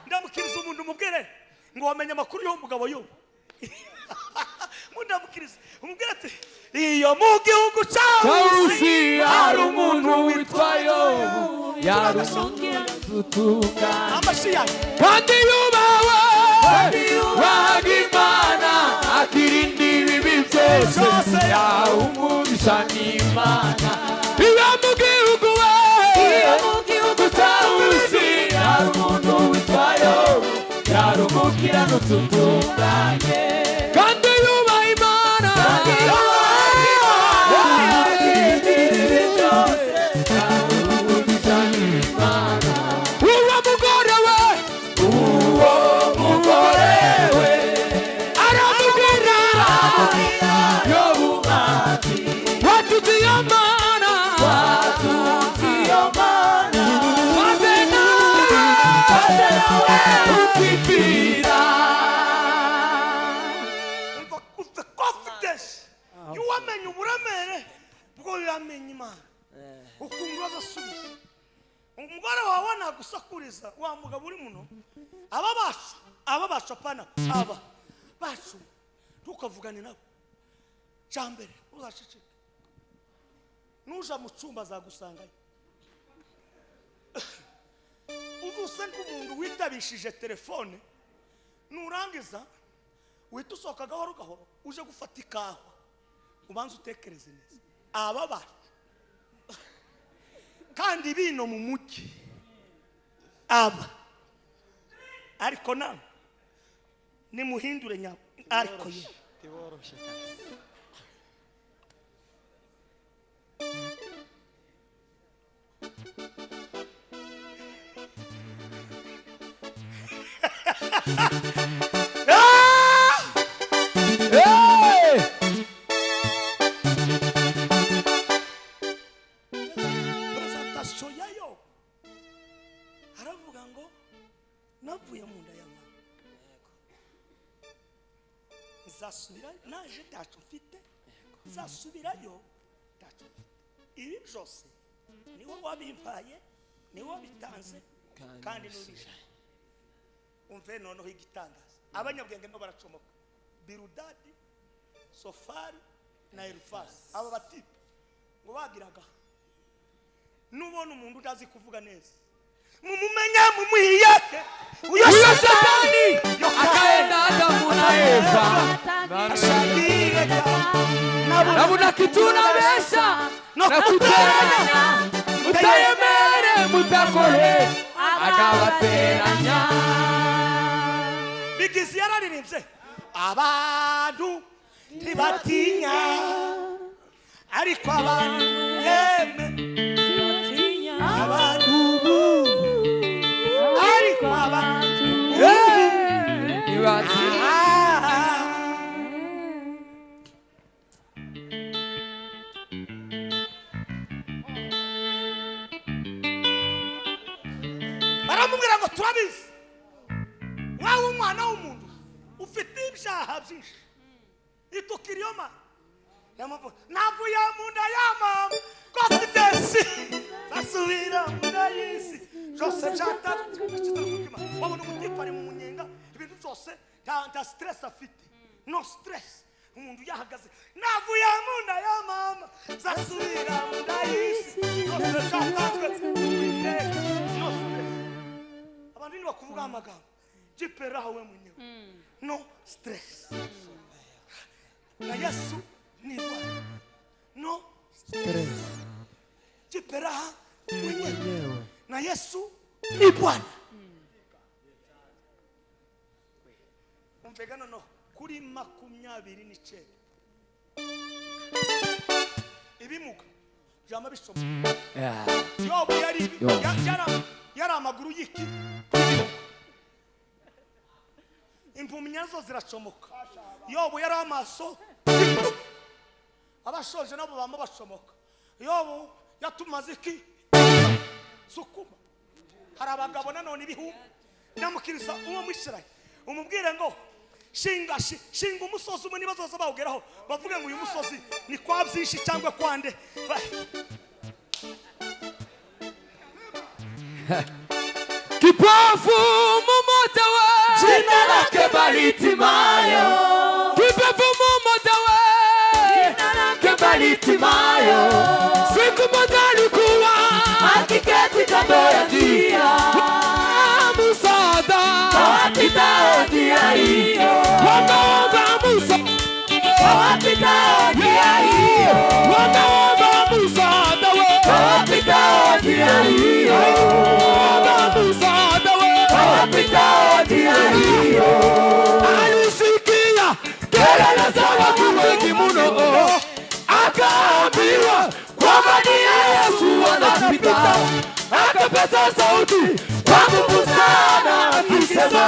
ndamukiriza umuntu umubwire ngo wamenye amakuru y'uwo mugabo Yobu. Mundamukiriza umubwire ati iyo mu gihugu cya Usi hari umuntu witwa Yobu, yari umuntu utunganye amashi yanyu kandi yubaha Imana, akirinda ibibi byose, yawumugisha n'Imana. Iyo mu gihugu we, iyo mu gihugu cya Usi hari umuntu witwa Yobu, Utunganye kandi yubaha Imana. Uwo mugore we, Uwo mugore we aramubwira, Yobu ati watutse iyo Mana, watutse iyo Mana, maze nawe maze nawe ukipfira. Umva ufite confidence y'uwamenye uburemere bwo yamenye Imana, ukumva adasubiza umugore wawe nagusakuriza. Wa mugabo uri muno, aba bacu, aba bacu, apana aba bacu, ntukavugane nabo. Cya mbere uzaceceke, nuja mu cyumba azagusangayo. Uba usa nk'umuntu witabishije telefone, nurangiza uhita usohoka gahoro gahoro uje gufata ikawa, ubanza utekereze neza. Aba bacu kandi bino mu mujyi aba, ariko nawe nimuhindure nyabo, ariko ye Tiboroshe kabisa. Hey! Presentation yayo aravuga ngo navuye mu nda ya mama, nzasubira naje ntacyo mfite, nzasubirayo ntacyo mfite. Ibi byose niwe wabimpaye, niwe wabitanze kandi n'ubishaye. Umve noneho igitangaza, abanyabwenge nabo baracomoka. Birudadi, Sofari na Elifasi, aba batipe ngo bagiraga, nubona umuntu utazi kuvuga neza, mumumenye, mumwiyake uyo Uyo Satani Satani akaenda Adamu na Eva nabona kitu nabesha no na kuteranya, mutayemere mutakore akabateranya. Bigizi yararirimbye, abantu ntibatinya, ariko abantu yeme abantu ariko abantu Ntibatinya. Ah. Baramubwira ngo turabizi, wowe umwana w'umuntu ufite ibyaha byinshi, itukiriyoma navuye mu nda ya mama, confidence, basubira mu nda y'isi byose byatanzwe. Wabona umutipe ari mu munyenga, ibintu byose nta stress afite, no stress. Umuntu yahagaze, navuye mu nda ya mama, zasubira mu nda y'isi, byose byatanzwe Uwiteka, no stress. Abantu nibakuvuga amagambo, jiperaho we mwenyewe, no stress. Na Yesu ni Bwana, no stress. Jiperaha mwenyewe na Yesu ni Bwana. Umvega noneho kuri 29, ibimuga byama bisoma. Yobu yari yari amaguru y'iki, impumyi nazo ziracomoka. Yobu yari amaso, abashoje nabo bama bacomoka. Yobu yatumaze iki sukuma. Hari abagabo nanone ibihumbi nyamukiriza uwo mwisirayi, umubwire ngo shinga shinga umusozi umwe, niba bazoza bawugeraho bavuge ngo uyu musozi ni kwa byinshi cyangwa kwande. Kipofu mumoja we, Jina lake Bartimayo, kipofu mumoja we, jina lake Bartimayo, siku moja alikuwa akiketi kando ya njia, msaada, wapitao njia hiyo, wakaomba msaada, wapitao njia hiyo, wakaomba msaada we, wapitao njia hiyo, wakaomba msaada we, wapitao njia hiyo. Akapaza sauti kwa nguvu sana akisema,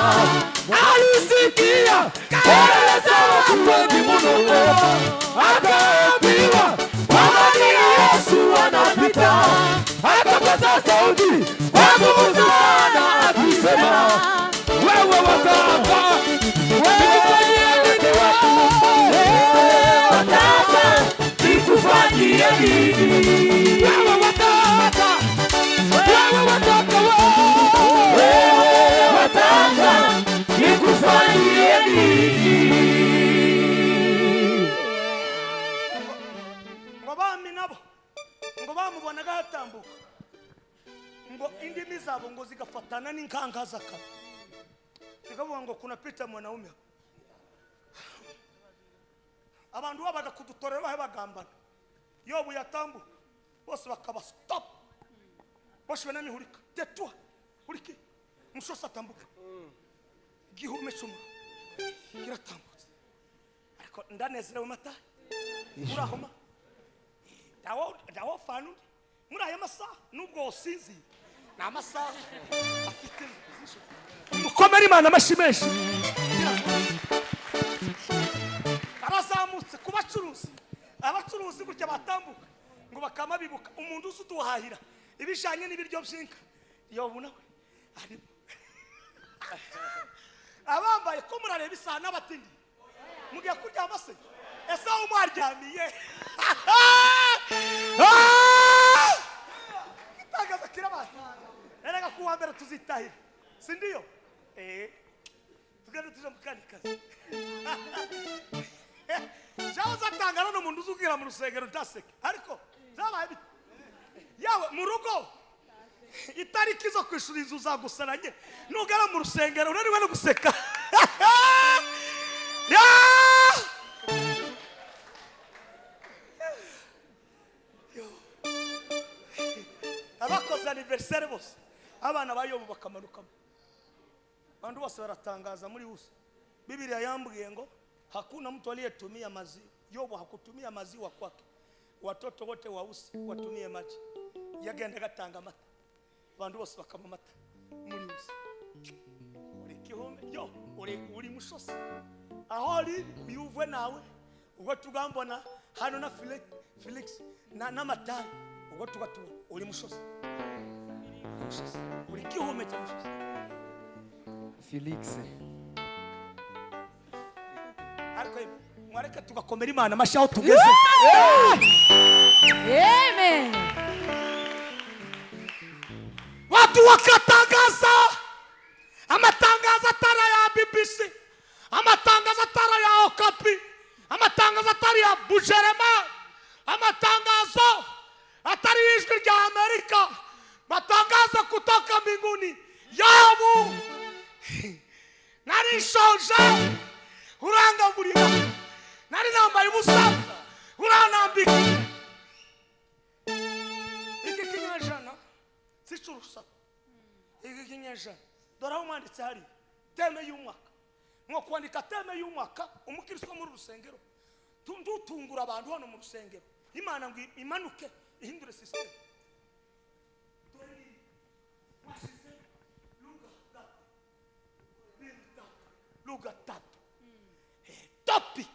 alisikia kelele za watu wengi mno, akaambiwa kwamba ni Yesu anapita. Akapaza sauti kwa nguvu sana akisema, wewe wataka nikufanyie nini? Wewe wataka nikufanyie nini? Wewe wataka, wewe wataka, wewe wataka nikufanyie nini? Ngo bami nabo ngo bamubonaga hatambuka, ngo indimi zabo ngo zigafatana n'inkanka z'akanwa, zikavuga ngo kunapita mwanaume hapa. Abantu babaga kudutorera bahe bagambana, Yobu yatambuka bose bakaba stop, bose banamihurika, tetwa huriki musosi atambuka, igihome cy'umuriro kiratambutse. Ariko ndanezerewe mata urahoma ndawofana undi muri aya masaha, nubwo wosinziye ni amasaha afite. Mukomere Imana amashyi menshi. Arazamutse ku bacuruzi, abacuruzi gutya batambuka ngo bakama bibuka umuntu uzi uduhahira ibijyanye n'ibiryo by'inka, Yobu nawe arimo abambaye ko murareba isaha n'abatindi mugiye kuryama se? Ese aho mwaryamiye? Ah! Itangaza kirabaye, erega ku wa mbere tuzitahira, si ndiyo? Tugende tuje mu kandi kazi. Jaho uzatanga none umuntu uzubwira mu rusengero ntaseke, ariko byabaye bite yawe mu rugo? Itariki zo kwishura inzu zagusaranye, nugera mu rusengero unaniwe no guseka. Ya! Yo. Abakoze anniversaire bose, abana ba Yobu bakamanukamo, abantu bose baratangaza muri Usa. Biblia yambwiye ngo hakuna mtu aliyetumia maziwa. Yobu hakutumia maziwa kwake, watoto wote wausi watumie maji. Yagenda gatanga amata, abantu bose bakama amata muri Usa. Uri kihumbe yo, uri mushosi aho ari uyuvwe nawe ubwo tugambona hano na Felix na n'amatari ubwo tugatubona uri mushosi, uri mushosi, uri kihume cya mushosi. Felix. Ariko mwareka tugakomera Imana amashyi aho tugeze. Amen. Watu wakatangaza amatangazo atari ya BBC, amatangazo atari ya Okapi, amatangazo atari ya Bujerema, amatangazo atari y'Ijwi rya Amerika, matangazo kutoka mbinguni. Yobu, nari nshonje urangaburira, nari nambaye ubusa uranambika. Iki kinyejana si cy'urusaku, iki kinyejana dore aho umwanditsi hari thème y'umwaka, nko kwandika thème y'umwaka. Umukristo muri rusengero, ndutungura abantu hano mu rusengero, Imana ngo imanuke ihindure system. Dore ni washize lugha tatu, mbili, tatu, lugha tatu. Topic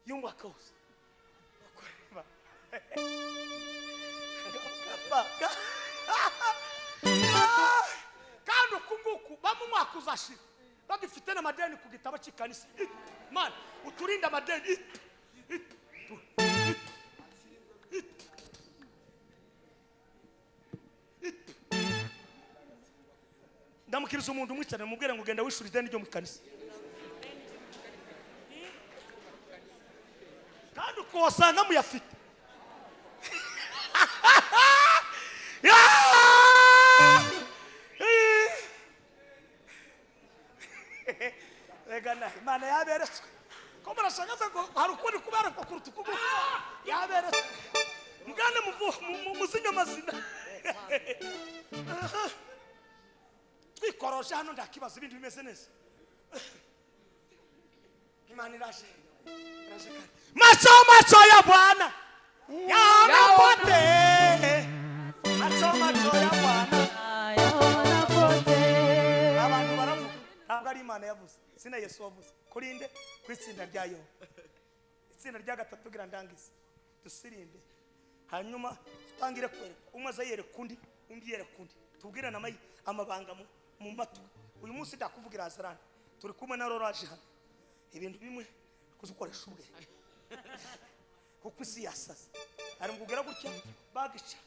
y'umwaka wose. Kureba. Gapaka. Kandi uku nguku bamwe umwaka uzashira bagifite n'amadeni ku gitabo cy'ikanisa. Mana uturinde amadeni. It, it, it, it, it. Ndamukiriza umuntu umwicarane, mubwire ngo genda wishura ideni ryo mu kanisa. Kandi uko wasanga muyafite. Ya! Rega na Imana yaberetswe ko murashaka se ngo hari ukundi kuberekwa kuruta ukuguru yaberetswe. Mugane muzinye amazina. Aha. Twikoroshe hano ndakibaza, ibindi bimeze neza. Imana iraje, iraje kandi macho, macho ya Bwana yaona pote. Macho macho ya Bwana. Abantu baravuga, ntabwo ari Imana yavuze, sina Yesu wavuze. Kurinde ku itsinda rya Yobu, itsinda rya gatatu, gira ndangize dusirinde, hanyuma tutangire kwereka umwe aza yereka undi, undi yereka undi, tubwirane amabanga mu matwi. Uyu munsi ndakuvugira Azarani, turi kumwe na Roraje hano, ibintu bimwe kuzikoresha ubwenge, kuko isi yasaze. Hari mugera gutya bagica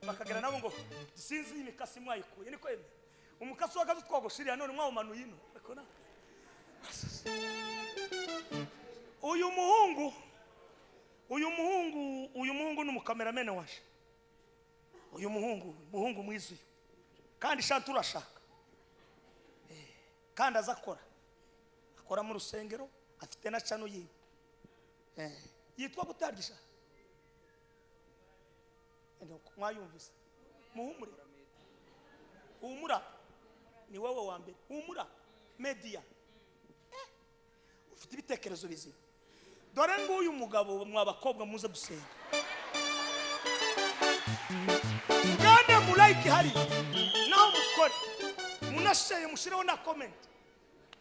bakagera nabo ngo sinzi imikasi mwayikuye, niko yemwe umukasi wagaze twagoshiriya none mwawumanuye ino. Ariko na uyu muhungu ni umukameramene waje. Uyu muhungu mwiza uyu, kandi shantu urashaka, kandi aza akora mu rusengero, afite na channel yiwe. Yitwa gutargisha. Mwayumvise? Muhumure, Humura ni wowe wa mbere. Humura Media. Ufite ibitekerezo bizima. Dore nguyu mugabo, mwa bakobwa muze gusenga, mugande mu like hari naho mukore, munasheye, mushireho na comment,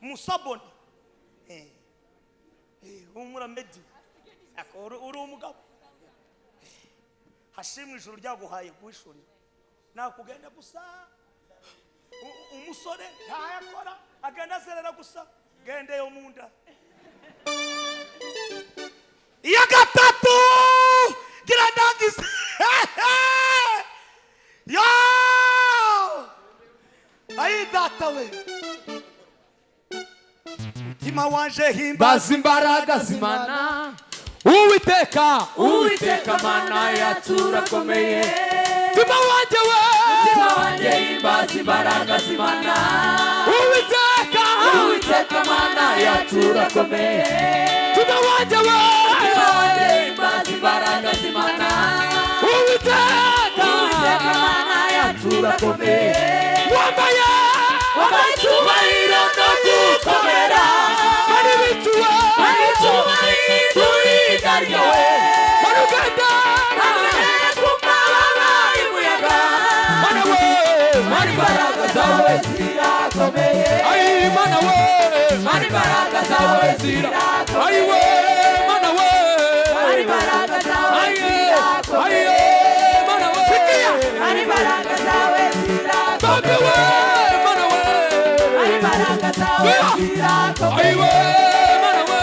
musabone. Humura Media. Ako uri umugabo. Hashimwe ijuru ryaguhaye guhishurira, nakugenda gusa umusore ntayakora, agenda azerera gusa, gendeyo mu nda. Iya gatatu, gira ndangize yo. Ayi data we, mutima wanje himbaza Bazi imbaraga z'Imana. Uwiteka, Uwiteka Mana yacu, urakomeye. Mutima wanjye we, Mutima wanjye himbaza imbaraga z'Imana. Uwiteka, Uwiteka Mana yacu, urakomeye. Mutima wanjye we, Mutima wanjye himbaza imbaraga z'Imana. Uwiteka, Uwiteka Mana yacu, urakomeye. Wambaye, Wambaye icyubahiro no gukomera. Bari bituwe, Bari icyubahiro izina ryawe. Bari uganda, Abereye ku mababa y'umuyaga. Mana we, Mana, imbaraga zawe zirakomeye. Ayi Mana we, Mana, imbaraga zawe zirakomeye. Ayi we, Mana we, Mana, imbaraga zawe Ayi, zirakomeye. ayi Mana we, Mana, imbaraga zawe Babe we, zirakomeye. Mana we, Mana, imbaraga zawe zirakomeye. Ayi we, Mana we,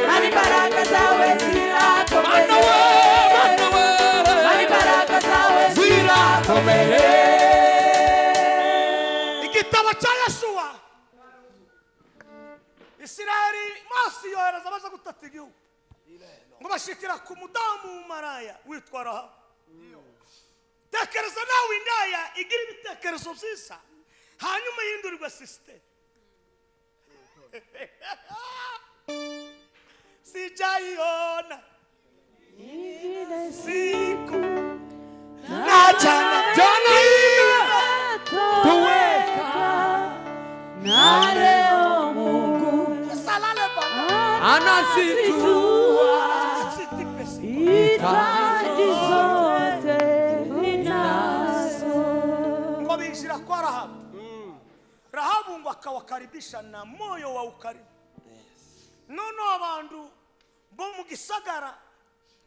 Mana, imbaraga zawe Mana we, zirakomeye. Mana we, Mana, imbaraga zawe zirakomeye. Igitabo cya Yeshuwa. Isirayeli, Mose yohereza abaza gutata igihugu, ngo bashikira ku mudamu w'umaraya witwa Rahabu. Tekereza nawe, indaya igira ibitekerezo byiza, hanyuma yihindurirwa système. Sijaiona siku na jana Jana tuweka Na leo Mungu salale baba. Anazijua Siti pesa. hitaji zote ninazo. Ngo binjira kwa Rahabu. Rahabu ngo akawakaribisha na moyo wa ukarimu. Noneho abantu bo mu gisagara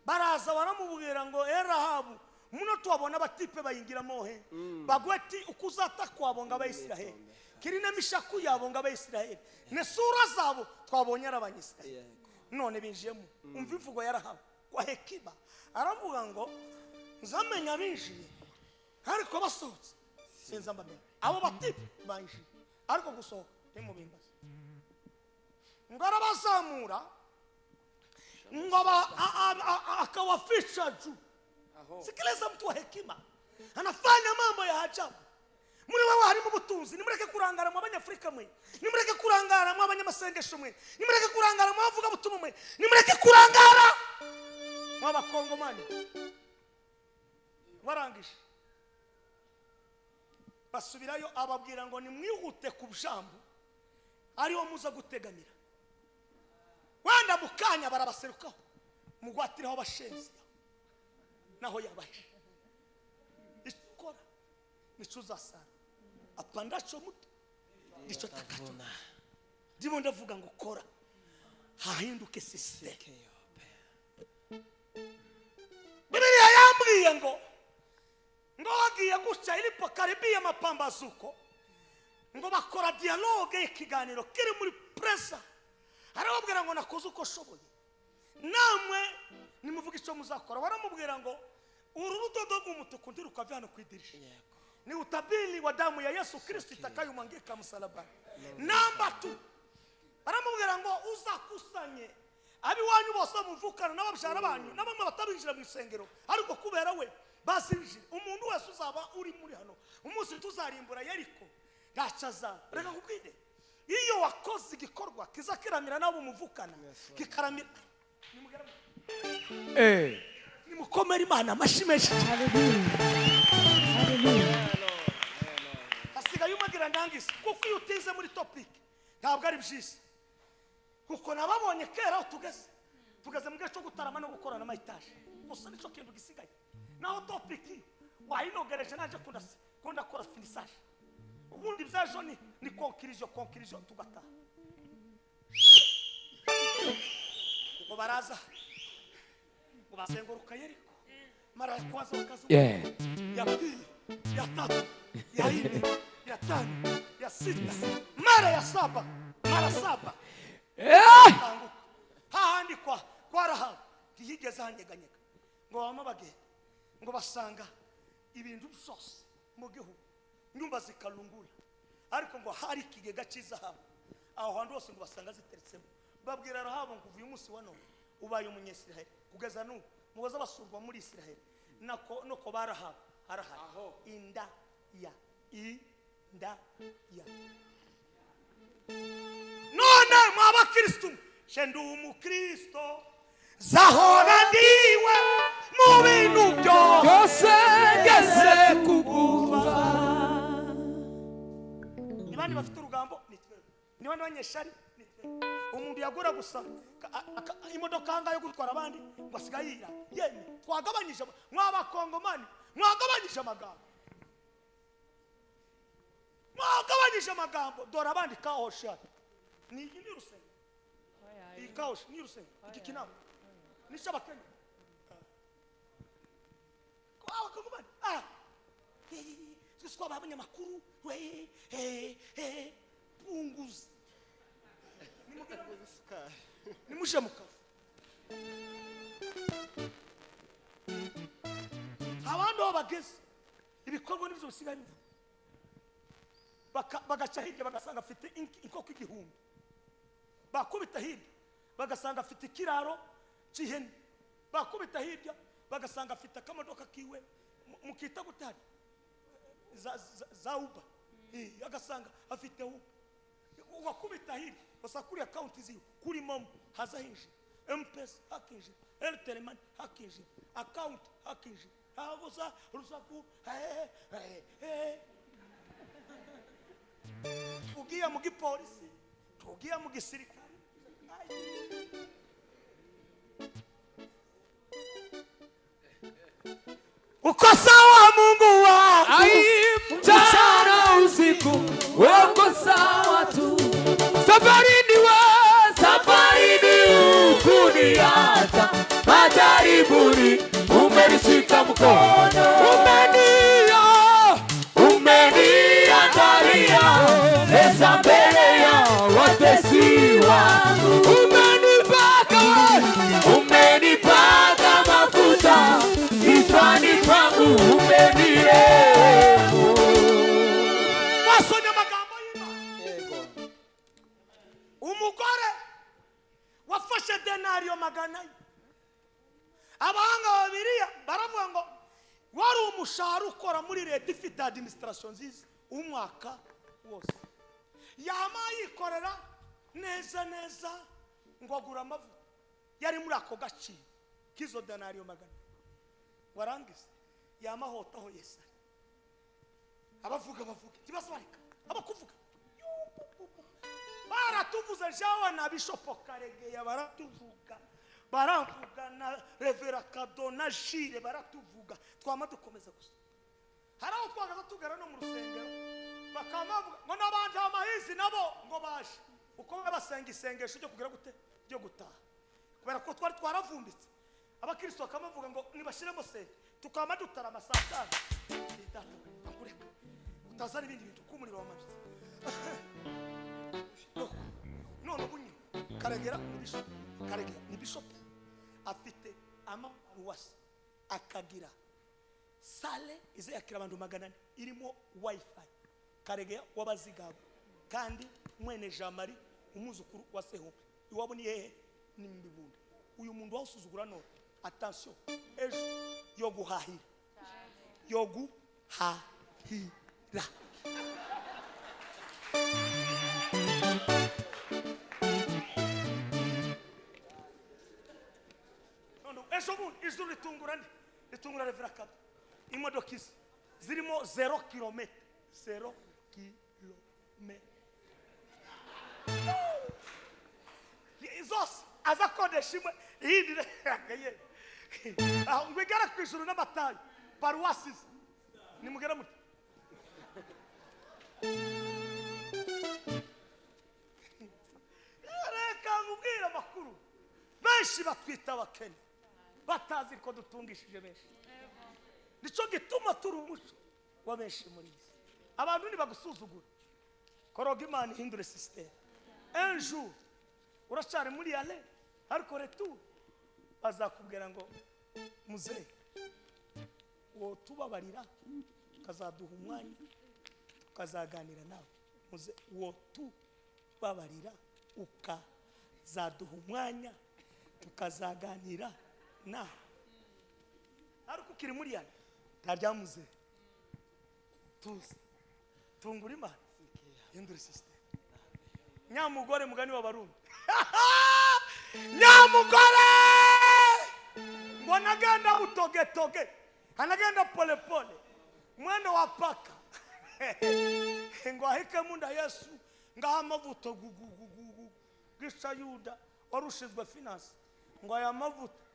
baraza baramubwira ngo: "E Rahabu, muno tuwabona abatipe bayingiramo he bagweti uko uzata kwabo ngo Abayisiraheli kiri n'emishaku yabo ngo Abayisiraheli nesura zabo twabonye ari Abanyisiraheli none binjiyemo." Umva imvugo ya Rahabu kwa hekima, aravuga ngo: "Nzamenya binjiye, ariko basohotse sinzi mbamenya. Abo batipe banjiye, ariko gusohoka ntimubimbaze." Ngo arabazamura, ngo akawaficha juu. Sikiliza, mtu wa hekima anafanya mambo ya ajabu. Muri wewe harimo ubutunzi. Nimureke kurangara mu Abanyafurika mwe, nimureke kurangara mu abanyamasengesho mwe, nimureke kurangara mu bavugabutumwa mwe, nimureke kurangara mu Abakongomani. Barangije basubirayo, ababwira ngo: "Nimwihute ku jambo ariho muza gutegamira, wenda mu kanya barabaserukaho, mugwatireho abashenzi." Naho yabahishe ikora. Nico uzasara. Apandacho mtu ndicho atakacho. Ndimo ndavuga ngo kora hahinduke system. Bibiliya yambwiye ngo wagiye guca ilipokaribia mapambazuko, ngo bakora dialogue y'ikiganiro kiri muri presa. Arababwira ngo nakoze uko shoboye, namwe nimuvuga icyo muzakora. Baramubwira ngo uru rudodo rw'umutuku ntirukave hano ku idirisha, ni utabiri wa damu ya Yesu Kristo itakayumwangika msalabani. Namba 2, baramubwira ngo uzakusanye abiwanyu bose muvukana n'ababyara banyu n'abamwe batabinjira mu isengero, ariko kubera we bazinjira. Umuntu wese uzaba uri muri hano umunsi tuzarimbura Yeriko ntacyo azaba. Reka nkubwire, iyo wakoze igikorwa kizakiramira n'abo muvukana, kikaramira. Nimukomere Imana amashyi menshi. Hasigaye umagira ndangiza, kuko iyo utize muri topic ntabwo ari byiza. Kuko nababonye kera aho tugeze, tugeze mu gihe cyo gutarama no gukorana amayitaje gusa, nicyo kintu gisigaye. Naho topic wayinogereje naje kunda kora finissage, ubundi byajo ni conclusion tugataha. Ngo baraza ngo bazenguruka Yeriko, mara ya kwanza wakazunguka, ya pili, ya tatu, ya nne, ya tano, ya sita, mara ya saba, mara saba tanguka hahandi kwa Rahabu ntiyigeze hanyeganyega. Ngo bama bagenda ngo basanga ibintu byose mu gihugu, nyumba zikalungula, ariko ngo hari ikigega cy'izahabu aho hantu hose ngo basanga ziteretsemo. Babwira Rahabu ngo uyu munsi wa none ubaye umunyesiraheli, kugeza n'ubu mubaza basurwa muri Isiraheli nako noko ba Rahabu harahari inda ya inda ya. None mw'abakristu, she ndi umukristo zahora ndiwe mu bintu byose ngeze kugufa. Ni bandi bafite urugambo? Ni twebwe. Ni bandi banyeshari? Ni twebwe. Umuntu yagura gusa imodoka ahangaha yo gutwara abandi ngo asigaye yira. Yemwe twagabanyije, mw'abakongomani mwagabanyije amagambo, mwagabanyije amagambo. Dore abandi kahoshi ni iyi, ni urusengero iyi kahoshi ni urusengero, iki kinama ni icy'abakenya. Abakongomani twese twabaye abanyamakuru we punguza nimuje mu kazi. Abandi aho bageze ibikorwa nibyo bisigaye bivuga. Bagaca hirya bagasanga afite inkoko 1000, bakubita hirya bagasanga afite ikiraro cy'ihene, bakubita hirya bagasanga afite akamodoka kiwe mukita gutari za Uber, agasanga afite Uber. Wakubita hirya basa kuri account ziwe kuri MoMo haza hinjira, M-Pesa hakinjira, Airtel Money hakinjira, account hakinjira, habuza urusaku. Ugiye mu gipolisi, tugiye mu gisirikare. Uko sawa Mungu wangu, Ai, mchana usiku wako sawa tu, safarini we safarini hukuniacha, majaribuni umenishika mkono, umeniandalia meza mbele ya watesi wangu, umenipaka mafuta kichwani pangu, umenirehemu. Wasomye amagambo y'Imana. Umugore wafashe denariyo 400, abahanga babiriya baravuga ngo wari umushahara ukora muri leta ifite administration nziza umwaka wose, yama yikorera neza neza ngo agura amavuta yari muri ako gaciro k'izo denariyo 400. Warangiza yamahotaho Yesu ari abavuga bavuga ntibasobanurika, abakuvuga baratuvuze. Jawe na Bishopo Karegeya baratuvuga, baramvuga na Revera Kado na Jire baratuvuga, twama dukomeza gusa. Hari aho twagaza tugera no mu rusengero, bakaba bavuga ngo n'abandi amahizi nabo ngo baje uko basenga isengesho ryo kugira gute, ryo gutaha, kubera ko twari twaravumbitse. Abakristo bakabavuga ngo nibashiremo sente, tukaba dutarama saa tanu. Data bakureka utazana ibindi bintu kuko umuriro wamanutse. None ubu nyine Karegera ni bishop, Karegera ni bishop, afite amaparuwasi, akagira salle iza yakira abantu 400 irimo wifi. Karegeya w'abazigaba kandi mwene Jean Marie umwuzukuru wa Seho, iwabo ni hehe? Ni mu Bibunda. Uyu muntu wawusuzugura none, attention, ejo yo guhahira, yo guhahira. None ejo bundi ijuru ritungura nde? Ritungura Revera Kado. Imodoka izi zirimo 0 kilometre, 0 kilometre zose aza akodesha imwe, iyindi ye ngo igere ku ijuru n'amatayi paruwasi ze. Nimugere muti reka nkubwire amakuru. Benshi batwita abakene batazi ko dutungishije benshi. Nicyo gituma turi umuco wa benshi muri iyi si. Abantu ntibagusuzugura, koroga Imana ihindure système. Un jour uracyari muri ale, ariko retour bazakubwira ngo muzehe wotubabarira ukazaduha umwanya tukazaganira nawe. Muze wotubabarira ukazaduha umwanya tukazaganira nawe. Ariko ukiri muri ale nta muzehe, tuzi tungura Imana hindura système. Nyamugore mugani w'abarundi, nyamugore ngo anagenda butogetoge, anagenda polepole mwendo wa paka ngo ahike munda Yesu ngaha amavuta gugugugugu gisha Yuda warushizwe finance, ngo aya mavuta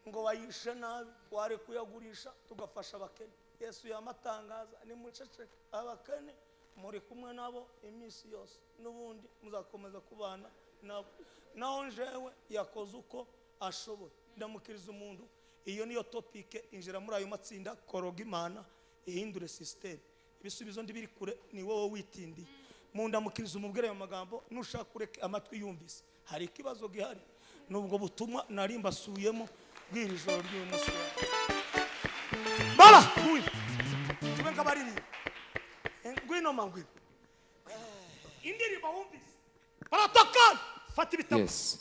ngo wayishe nabi, wari kuyagurisha tugafasha abakene. Yesu yamatangaza nimuceceke, abakene muri kumwe nabo iminsi yose, n'ubundi muzakomeza kubana nabo. Naho njewe yakoze uko ashoboye, ndamukiriza umuntu. Iyo niyo topike, injira muri ayo matsinda, koroga Imana ihindure système. Ibisubizo ndibiri kure, ni wowe witindiye. Mu ndamukiriza umubwire ayo magambo, nushaka ureke amatwi yumvise. Hari ikibazo gihari nubwo butumwa nari mbasubiyemo bw'iri joro ry'uyu munsi. Baba ngwino tube nk'abaririmba, ngwino ma ngwino, indirimbo wumvise baratokana, fata ibitabo. Yes.